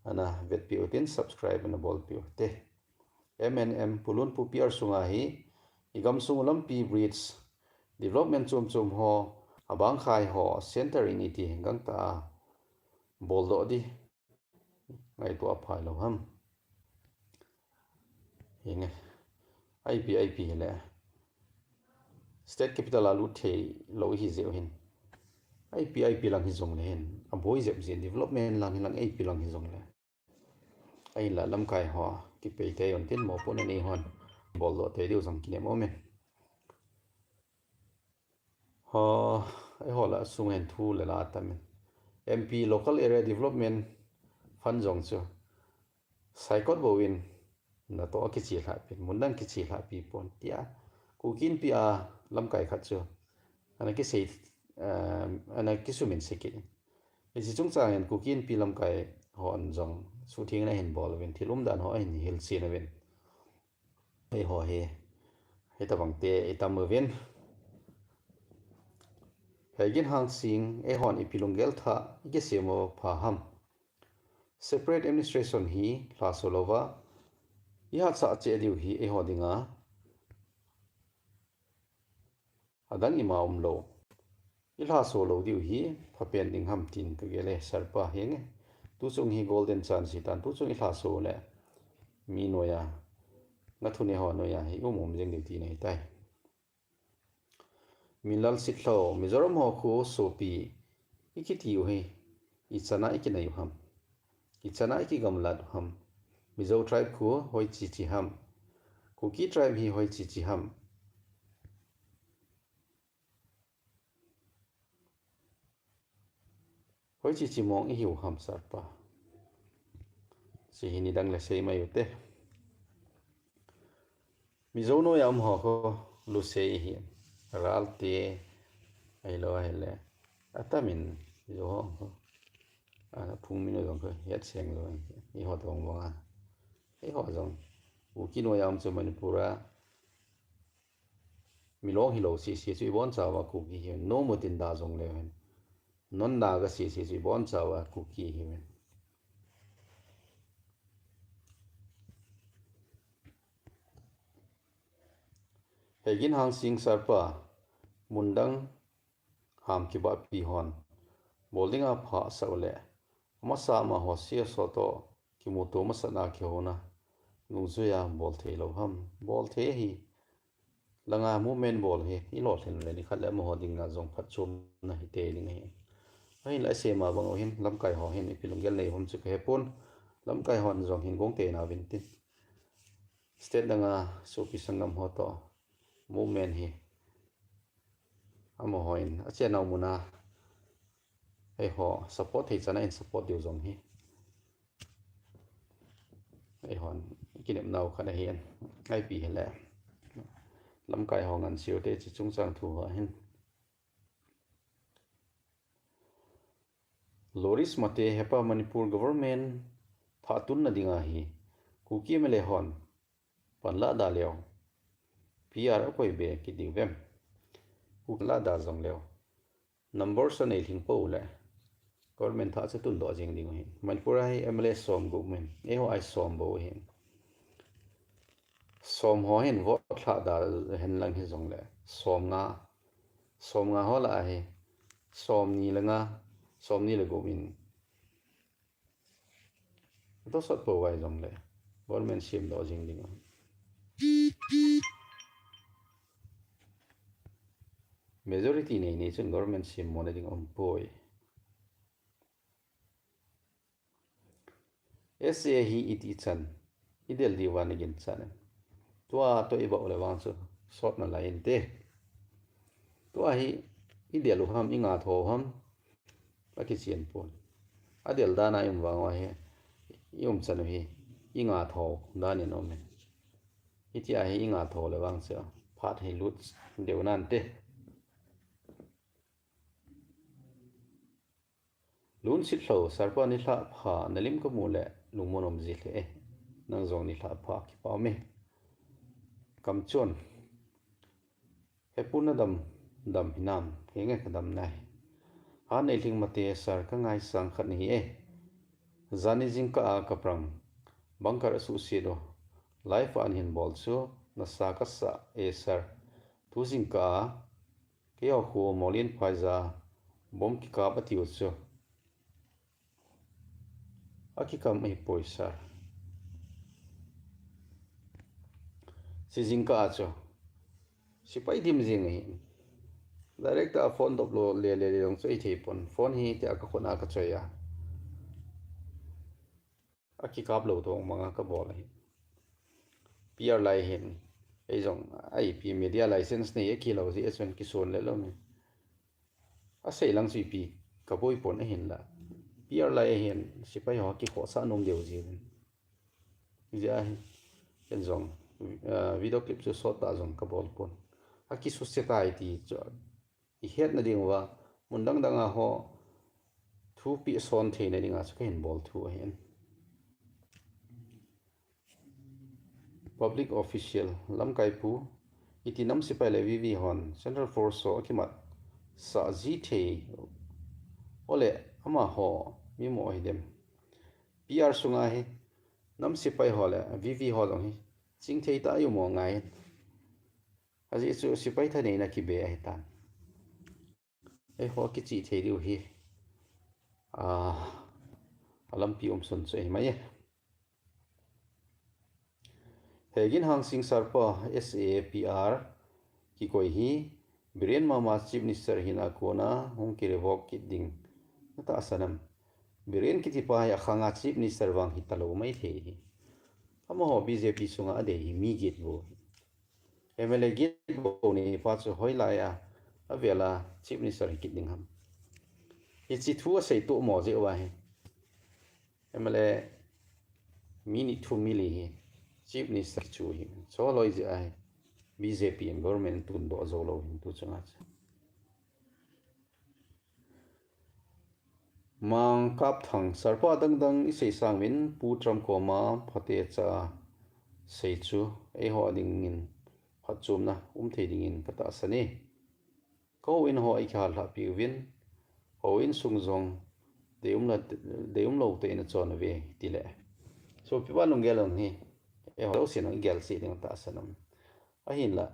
ana vetpi u tin, subscribe ana bolpi u te. M N M Pu Lunpu Pier sunga hi, i gamsung lampi bridge development chom chom ho, abang khai ho, center in iti gangta a boldoh di. Ngaito aphai lou ham. Hinge. I P, I P hile. State capital a lut thei lou hi jeh u hin. I P, I P lang hi jong le hin. Aboi jep jin development lang hi lang I P lang hi jong le. Ahinla lamkai ho, kipei thei un tin mopohna nei hon. Boldoh thei diu jong kinem um e. Ho, eiho la sung hin thu le la tam in. M P Local Area Development Fund jong chu. Saikot bou in, natoh kichi lhah pi, mun dang kichi lhah pi pon tia. Kuki Inpi a lamkai khat chu. Ana kisei, eh, ana kisumin sei kit. Hiche chungchang in Kuki Inpi lamkai hon jong suhthengna ahin bol uvin, thil umdan ho ahin hilchen uvin. Eiho hi, hitabang te itam uvin. Hegin Hangsing, eihon ipi lunggel tah, ikisem u pha ham. Separate administration hi lhaso louva, ihatsah cheh diu hi eiho dinga adang ima umlou. Ilhaso lou diu hi phapen ding ham tin kagel e, Sir pa hinge. Tuchung hi golden chance hitan, tuchung ilhaso le mi noiya, ngathum eiho noiya hi um um jeng diu tina ahitai. Minlal Sitlhou, Mizoram ho khu sopi ikiti u hi, ichan a ikinei u ham. Ichan a ikigamlat u ham. Mizo tribe khu hoiche che ham. Kuki tribe hi hoiche che ham. Hoiche che mong ihiu ham Sir pa. Hiche hi nidang le sei mai ute. Mizo noiya um ho khu lusei ihi. Ral te ahilou ahile. Atamin Mizo ho khu. Ana phung min jong khu het seng lou ihi. Eiho tobang a. Eiho jong. Kuki noiya um chu Manipur a. Milong hilou sese chu ibonchauva Kuki hiuvin. Nomu tin da jong leu hen. Non Naga sese chu ibonchauva Kuki hiuvin. Hegin Hangsing Sir pa, mun dang ham kibahpi hon bol dinga phasah u le, amasa amaho C S O toh kimuto masatna kihouna nungjuiya bol thei lou ham. Bol thei ahi. Langa movement bol hi ilolhin le nikhat le amaho dinga jong phatchomna hite ding ahi. Ahinla isema bang u hin lamkai ho hin ipi lunggel nei u ham chu kahepon. Lamkai hon jong hin gong teina uvin tin. State danga sopi sanggam ho toh movement hi amahon achenau muna eiho support thei chan a in support diu jong hi eihon kinepnau khat ahin. Ipi hile lamkai ho ngansiu te hiche chungchang thu ho hin. Loris Mate, hepa Manipur government thah tunna dinga hi Kuki M L A hon pan lada leu P R akoi be kit diu vem. Kuki lada jong leu. Number sa nei lhing pou le government thah chu tundoh jeng ding u hin. Manipur a hi M L A som gup min. Eiho a hi som bou hin. Som ho hin vote lhada hen lang hi jong le. Som nga. Som nga ho lah a hi. Som ni le nga. Som ni le gup min. Atosot pou vai jong le. Government semdoh jeng ding u. Majority nei nei chun government semmona ding um poi. S A hi iti chan, idel diu va nagin chan. Tua toh ibah u le vang chu, sotna lai inte. Tua hi, idel u ham, inga tho u ham, akichen pon. Adel dan a i um vang u ahi, i um chan u hi, inga tho dan in um e. Hitia hi inga tho le vang chu, phat hi lut deu nante. Lunsitlhou, Sir pa nilhah pha, nalim kamu le, lungmon um ji lheh e. Nang jong nilhah pha, kipa um e. Kamchon. Hepu nadam, dam hinam, henge kadam nai. Ha nei lhing mate, Sir kangaisang khat nahi e. Jani jingkah a kaprang, bunker asuhset u. Live a hin bol chu nasa kasa e sir. Tu jingkah a keiho khu Molin Phaiza bomb kikap atiu chu akikam ahipoi sir. Chi jingkah a chu sipai dim jing ahi. Direct a phone dop lou le le le jong chu ahithei pon. Phone hi tia kakhut a kachoi a, akikap lou tong manga kabol ahi. PR lai hin, eijong ipi media license nei akilou jeh a chun kison le lou mi. Asei lang chu ipi kaboi pon ahinla, PR lai hin sipai ho kikhohsah nom deu jiuvin. Hijeh a hi ken jong video clip chu sot tah jong kabol pon. Akisuse tai ti chu ihetna diuva mun dang dang a ho thupeh son theina dinga chu kahin bol thu ahin. Public official, lamkaipu, iti nam sipai le VV hon Central Force ho akimatsah ji thei uleh amaho mimo ahidem? PR sunga hi nam sipai ho le VV ho jong hi chingthei tah a ium u ngai. Ajeh chu sipai thaneina kibe ahitan. Eiho kichih thei diu hi alampi umsun chu ahimai e. Hegin Hangsing Sarpa, SAPR kikoi hi Biren mama Chief Minister hina kona hung kirevoke kit ding natahsan am? Biren kitipa hi akhanga Chief Minister vang hitalou maithei hi. Amaho BJP sunga adei hi mi get bou hi. MLA get bou nei pa chu hoilai a avela Chief Minister hi kit ding ham? Hiche thu asei toh mo jeh uva hi MLA mi ni thum mi li hi Chief Minister chu hi choloi jeh ahi. BJP in government tundoh joulou hin tu chunga chu. Mangkapthang, Sarpa dangdang isei sanguvin Pu Trump koma phatecha sei chu eiho dingin phatchomna umthei dingin katahsan e. Kahouin ho eikihallhah piuvin, houin sung jong deium lou tah in achon uve tile. Sopipa lunggel jong hi eiho jousen igel cheh ding tahsan um. Ahinla,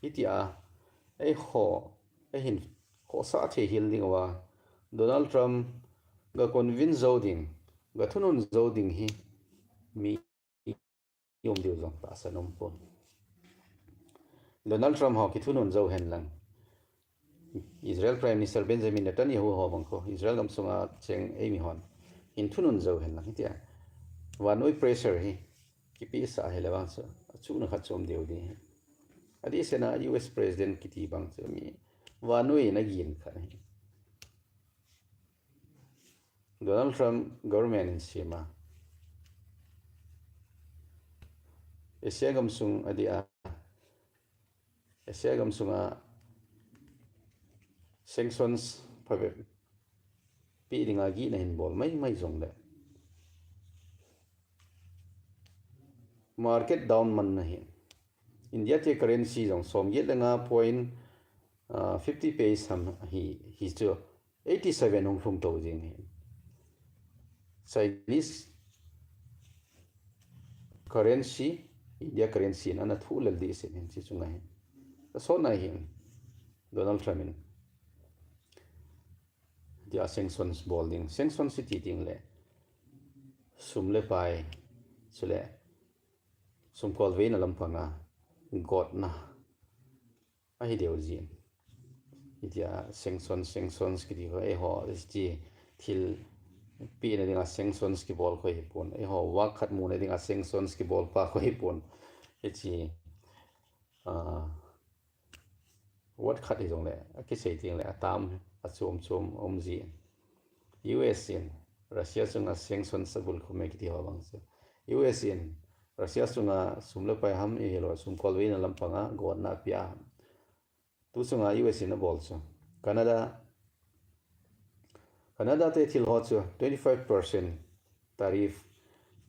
hitia eiho eihin khohsah thei hel dinguva Donald Trump ga convince jou ding, ga thunun jou ding hi mi um diu jong tahsan umpon. Donald Trump ho kithunun jou henlang, Israel Prime Minister Benjamin Netanyahu ho bang kho, Israel gamsunga cheng eimi hon hin thunun jou henlang hitia vannoi pressure hi kipehsah hile vang chu achuhna khat chu um diu ding hi. Adehsetna US President kiti bang chu mi vannoi in agin khat hi. Donald Trump government in sema Asia gamsung adeh a, Asia gamsunga sanctions phabep peh dinga gihna hin bol maimai jongle market down manna hi India te currency jong somget le nga point fifty paisa hi, hichu eighty seven hung lhung tou jing hi. Chinese currency, India currency in ana thuh lel dih sin hin chi chunga hin. Asotna hin Donald Trump in tia sanctions bol ding, sanctions iti ding le sum le pai, chule sumkolveina lampanga gotna ahi deu jin. Hitia sanctions, sanctions kiti ho, eiho, hiche thil pehna dinga sanctions kibol kho hipon. Eiho, vah khat muna dinga sanctions kibol pa kho hipon. Hiche, word khat hijongle, akisei tengle atam, achom chom um jin. US in Russia chunga sanctions abulkhum e kiti ho bang chu, US in Russia chunga sum le pai ham, ahilou sumkolveina lampanga gotna apeh a, tu chunga US in abol chu Canada, Canada te thil ho chu twenty five percent tariff,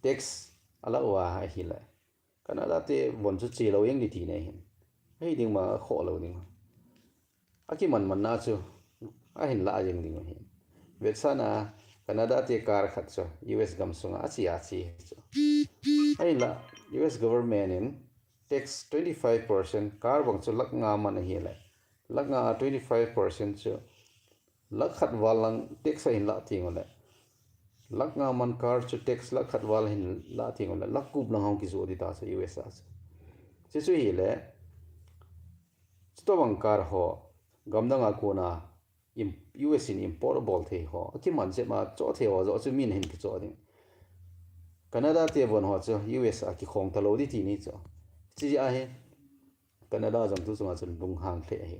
tax alah uva ahile Canada te von chu chelou jeng ding tina hin, ahi ding ma akhoh lou ding, akiman manna chu ahin lah jeng ding ahin. Vetsahna Canada te car khat chu US gamsunga ache ache chu, ahinla U S government in tax twenty five percent, car bang chu lakh nga man ahile, lakh nga a twenty five percent chu lakh khat val lang tax ahin lah teng ule, lakh nga man car chu tax lakh khat val hin lah teng ule, lakh gup lang hung kijoh ding ta chu U S a chu. Chuchu hile, chutobang car ho gamdang a kona im-, U S in import abol thei ho, akiman jep ma choh thei ho joh chu min hin kichoh ding. Canada te von ho chu U S a kikhong talou ding ti ni chu. Chi ahi, Canada jong tu chunga chun lunghang lheh ahi.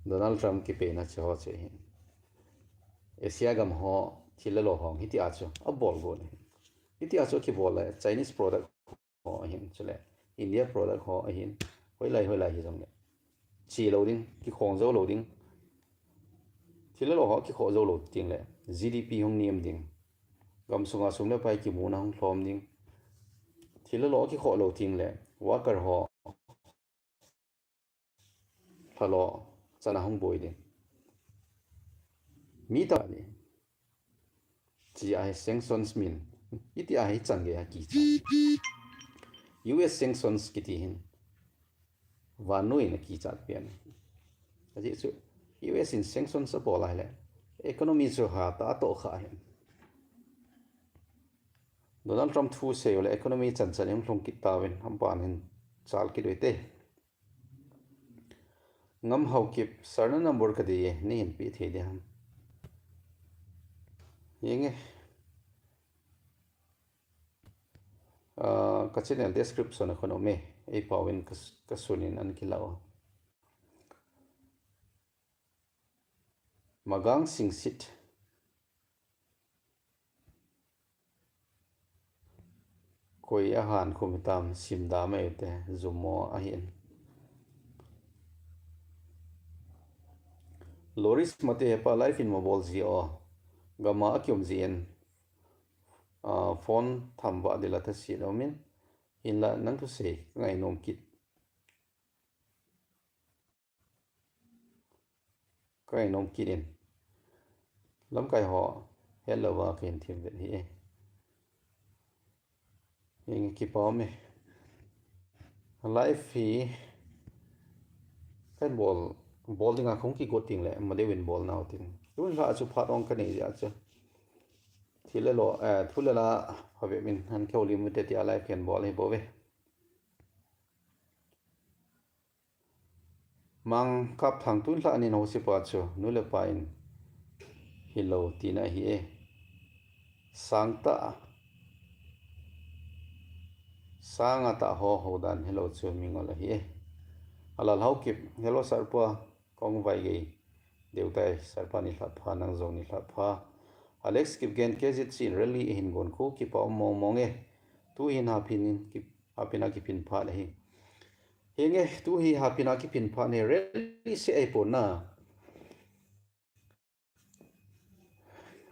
Donald Trump kipeina chu ho chu ahi. Asia gam ho thil le lo hong hitia chu abol go ni. Hitia chu kibol le Chinese product ho ahin, chule India product ho ahin, hoilai hoilai hijongle chi lou ding, kikhong jou lou ding. Thil le lo ho kikhong jou lou tengle G D P hung nem ding. Gam sunga sum le pai kimuna hung lhom ding. Thil le lo kikhong lou tengle worker ho lhalo chana hung boi ding. Mi ta ni. Chi ahi sanctions min. Iti ahi chan gei a kicha. U S sanctions kiti hin. Vannoi in akicha pian. Ajeh chu U S in sanctions abol ahile economy chu hatah a toh kha ahi. Donald Trump thu sei ule economy chan chan in lhung kit tauvin, hampan hin chal kit uvin te. Ngam Haokip, sir na number kadei e, neihin pe thei ding ham? Henge. Ah, ka channel description a khun um e, ei pauvin ka s-, ka sunin an kilah u. Magang Singsit. Koi a han khum hitam, sim da mai te, jumo ahin. Loris Mate, hepa live in mabol ji o. Gam a kium ji in. Ah, phone tham va dila ta si lo min. Hinla nang thusei ka ngainom kit. Ka ngainom kit in. Lamkai ho, hello va ka hin thim vet hi e. Henge, kipa um e. Live hi ka hin bol, bol dinga kong kigot ding le, Madeu in bol nau tin. Tun la chu phat ong ka nei jeh a chu. Thil le lo, eh, thu le la, ha ve min han keu lim te tia live ka hin bol hi bou ve. Mangkap Thangtun lha nin ho sipa chu nu le pa in hilou tina ahi e. Sangtah, sanga tah ho ho dan hilou chu mingol ahi e. Alal Haokip, hello sir pa, kong vai gei. Deutai, sir pa ni lha pha, nang jong ni lha pha. Alex Kipgen, K Z C in rally ihin gon khu kipa um mong mong e. Tu hin hapin in kip-, hapin a kipin phat ahi. Henge, tu hi hapin a kipin phat ne, rally se ai pon na.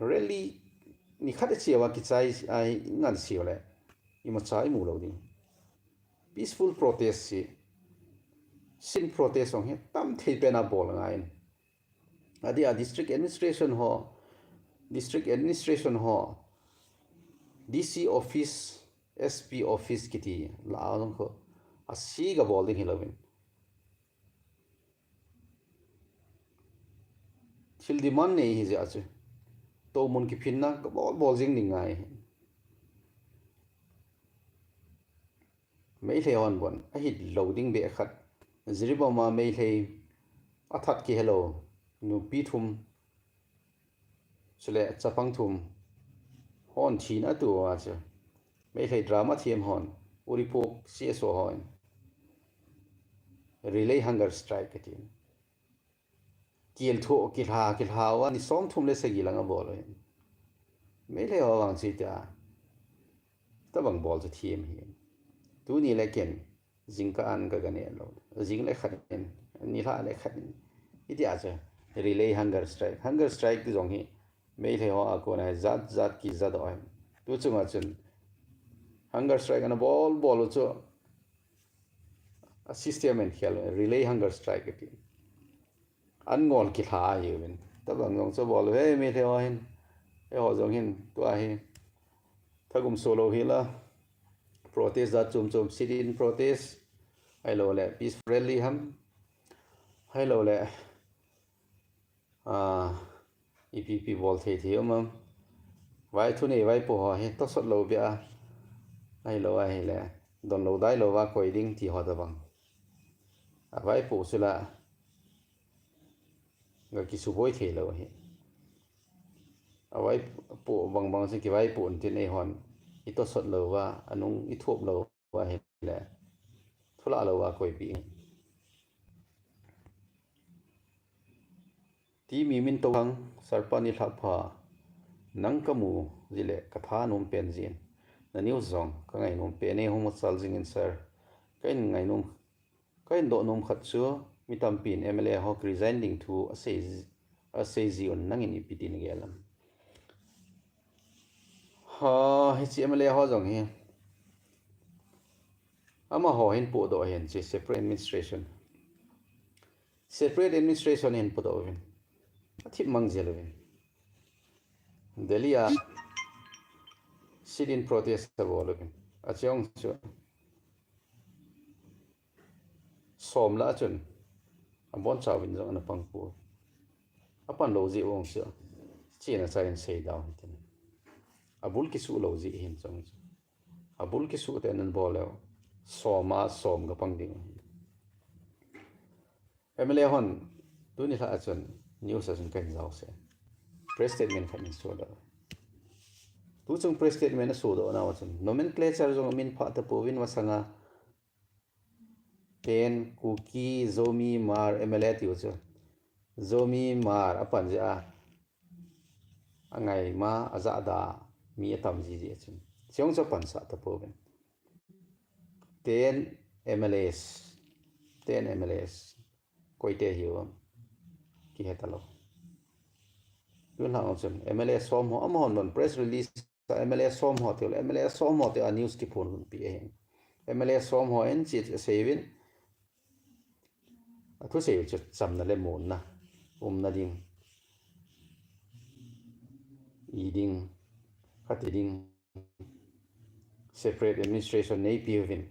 Rally ni khat e chiawa kichai ai ngan siu le. Imacha imu lou ding. Peaceful protest si. Sin protest ong hi tam thei pen a bol ngai in. Adia district administration ho, district administration ho, D C office, S P office kiti la jong kho, a si ga bol ding hilouvin. Thil demand nei hi jeh a chu. Tomun kiphinna ka bol bol jing ding ngai. Meilhei hon bon, ahit lou ding beh khat. Jiribam a Meilhei, athat kihelou, nupi thum, chule chapang thum, hon thina tua chu. Meilhei drama thiam hon, Uripok C S O hon. Relay hunger strike katin. Kilthoh, kilha, kilha uva ni som thum le sagi lang abol u hin. Meilhei ho vang chu tia. Tabang bol chu thiam hi. Tuni le ken, jingkah an ka ga ne lou. Jing le khat in, nilhah le khat in. Itia chu, relay hunger strike. Hunger strike ti jong hi, Meilhei ho a kona jat jat kijat u hin. Tu chunga chun, hunger strike ana bol bol u chu, a system in khel, relay hunger strike kati. An ngol kilha ahiuvin. Tabang jong chu bol ve Meilhei ho hin. Eiho jong hin, tua hi. Thagum so lou hi la. protest jat chom chom, sit-in protest, ahilou le peaceful rally ham, ahilou le, ah, ipi ipi bol thei thei um am. Vai thu nei, vaipo ho hi tosot lou bia, ahilou ahile donlou dailou va koi ding ti ho tabang. A vaipo sila ga kisuboi thei lou hi. A vaipo bang bang si kivaipo un tin eihon i tosot lou va, anung i thup lou va hile, thulah lou va koipi. Ti mi min to hang, Sarpa ni lhak pha, nang ka mu jile ka tha nom pen jin. Na news jong ka ngai nom pen e, hung machal jing in sir. Ka in ngai nom, ka in doh nom khat chu, mi tampi in M L A ho resign ding thu a sei, a sei ji un, nang in ipi tin gel am. Ha, hichi M L A ho jong hi, amaho hin podoh hin chi separate administration. Separate administration hin podoh uvin. A thip mang jel uvin. Delhi a sit-in protest a bol uvin. A chong chu som la chun a bon chauvin jong ana pang pu. A pan lou ji ong chu. China cha in sei down tin. A bul kisu lou ji hin chong chu. A bul kisu te nan bol leu. Som a som ka pang ding. M L A hon, tuni lha a chun, news a chun kan jao se. Press statement khat min sudoh. Tu chung press statement a sudoh nau a chun, nomenclature jong min pha ta pouvin masanga, Ten, Kuki, Zomi, Hmar, M L A tiu chu. Zomi, Hmar, a pan jia. A ngai ma, a jada, mi a tam ji ji a chun. Chiong chu pan sa ta pouvin. Ten M L As, ten M L As, koite hiu am, kihe talou. Tun hang chun, M L A som ho, amahon non press release, M L A som ho tiu, M L A som ho tiu, a news kiphon pi ahin. M L A som ho in chi a seivin, a thusei chu chamna le muonna, umna ding, i ding, khati ding, separate administration nei piuvin.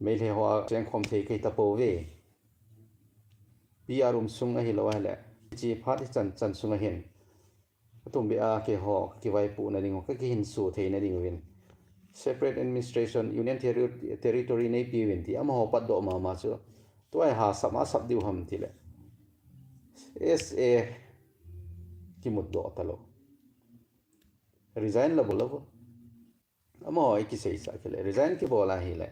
Meitei ho a chengkhom thei kei ta pouve. P R um sung ahilou ahile. Chi phat i chan chan sung ahin. Atum be a keiho, kivaipohna ding ho, ka kihinso theina ding uvin. Separate administration, union terri-, territory nei piuvin ti, amaho patdoh mama chu. Tua hi hasap a sap diu ham tile. S A kimutdoh talou. Resign la bol lou. Amaho i kisei sa kile. Resign kibol ahile.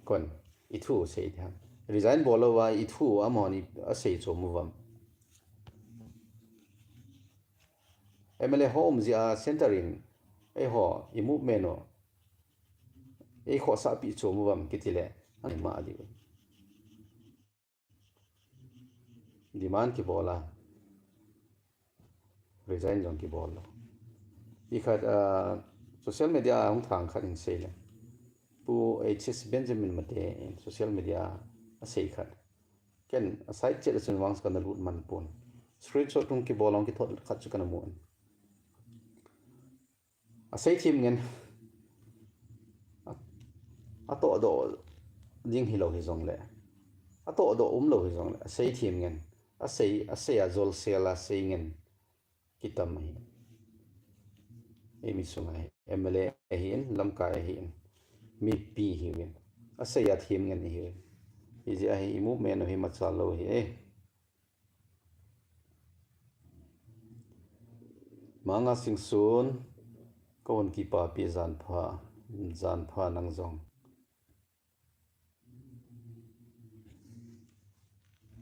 Kon, i thu sei diham. Resign bol lou va, i thu amahon i a sei chom uvam. M L A ho um jia center in, eiho, i movement o, ei khohsah pi chom uvam kitile, angai ma diu. Demand kibol a. Resign jong kibol lou. I khat, ah, social media a hung thang khat in sei le. Pu H S Benjamin Mate in social media a sei khat. Ken a side chet a chun vang kana lut man pon. Screenshot hung kibol hung kithot khat chu kana mu in. A sei thim ngen. A, a tohdoh ding hilou hijongle. A tohdoh umlou hijongle. A sei thim ngen. A sei, a sei a jolsel a sei ngen. Kitam ahi. Eimi sunga hi. M L A ahin, lamkai ahin. Mipi hiuvin. A sei a thim ngen hiuvin. Hijeh a hi i movement u hi machal lou hi e. Manga Singson, ka hon kipapi jan pha, jan pha nang jong.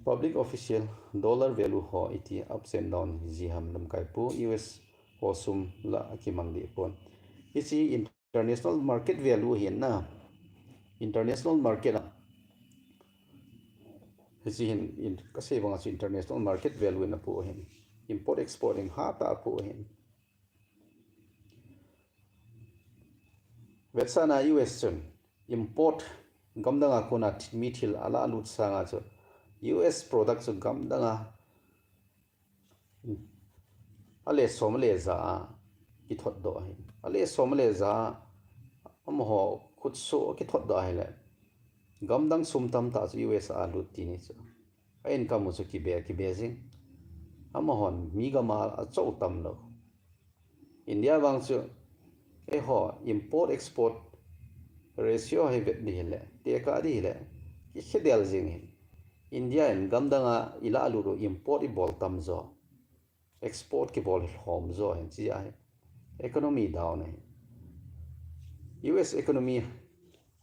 Public official, dollar value ho iti ups and down ji ham lamkai pu, U S ho sum la kimang deh pon. Hichi international market value hin na. International market a. Hichi hin in, ka sei banga chu international market value in apu hin. Import export in hatah a apu hin. Vetsahna U S chun import gamdang a kona thi-, mi thil ala lut sanga chu U S product chu gamdang a a le som a le ja a kithot doh ahin. A le som a le ja a amaho khutsoh kithot doh ahile, gamdang sum tamtah chu U S a lut ti ni chu. A income u chu kibe, kibe jing. Amahon mi gam a achou tam lou. India vang chu, eiho, import export ratio hi vet di hile, tekah di hile, kikhedel jing hin. India in gamdang a ilah lut u import ibol tam jo. Export kibol hi lhom jo hin chi ahi. Economy down ahi. U S economy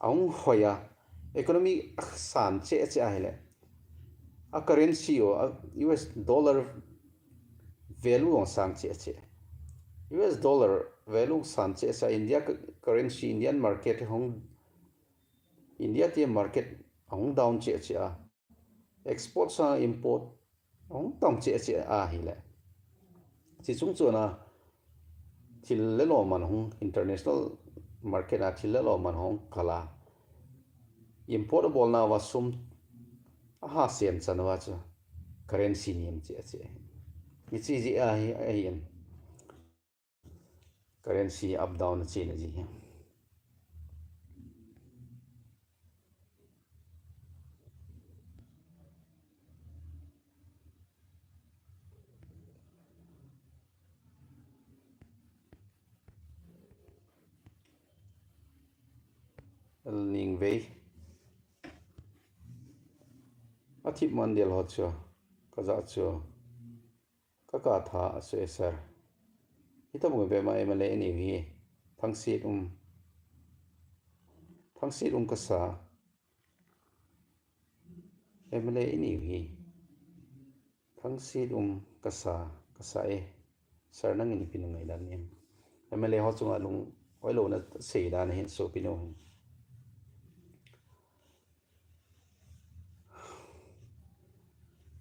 ahung hoi a, economy asan cheh cheh ahile, a currency u, a U S dollar value ahung sang cheh cheh. U S dollar value ahung san cheh cheh a, India cu-, currency, Indian market hung, India te market ahung down cheh cheh a. Export sang import ahung tam cheh cheh ahile. Chi chung chun a thil le lo man hung international market a thil le lo man hung kal a. Import abolna uva sum aha sem chan uva chu currency nem cheh cheh. Hichi jeh ahi, ahin. Currency up down a chena ji hi. Ningvei. Athip man del ho chu. Kaja chu. Kaka tha a sui sir. Hita bung ve ma M L A ni hi. Thangsit um. Thangsit um kasa. M L A ni hi. Thangsit um kasa, kasa e. Sir nangin ipi nung ngai dan em. M L A ho chunga lung, oi lo na sei dan hin so pinu hin.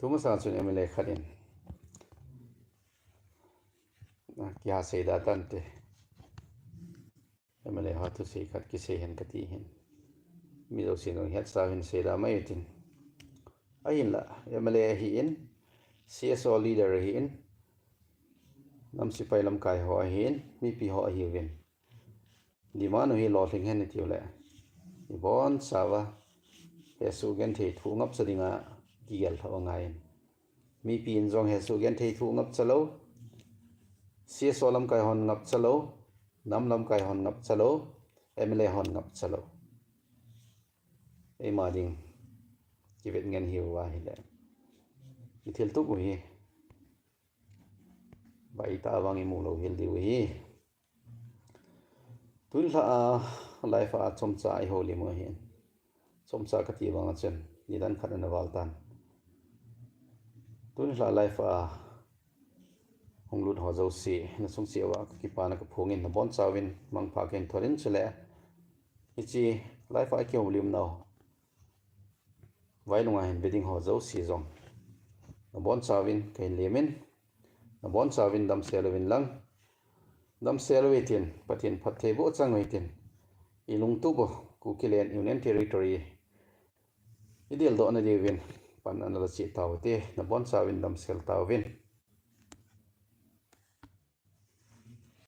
Tuma sa chun M L A khat in. Kiha sei da tante. M L A ho thusei khat kisei hen kati hin. Mi jouse nung het sa hin sei da mai tin. Ahin la, M L A ahi in, C S O leader ahi in, nam sipai lamkai ho ahi in, mipi ho ahi uvin. Demand u hi lolhing hen iti u le. Ibon chauva. Hesoh genthei thu ngapcha dinga kigel tho ngai in. Mipi in jong hesoh genthei thu ngapcha lo. C S O lamkai hon ngapcha lo. Nam lamkai hon ngapcha lo. M L A hon ngapcha lo. Eima ding. Kivet ngen hi uva hi le. Ithil tup u hi. Vai ta vang imu lo hil diu hi. Tun lha a live a chomcha iho lim u hin. Chomcha kati vang a chen. Nidan khat ana val tan. Tun lha live a hung lut ho jouse. Na sung si awa ka kipana ka phungin na bon chauvin mangpha ken thorin chule. Hichi live a kiho lim nau. Vai lunga hin ve ding ho jouse jong. Na bon chauvin ka hin limin. Na bon chauvin damsel uvin lang. Damsel uve tin, Pathen phatthei boh chang uve tin. I lungtup u, Kuki Land Union Territory. I deldoh na diuvin, pan ana la cheh tauvin te, na bon chauvin damsel tauvin.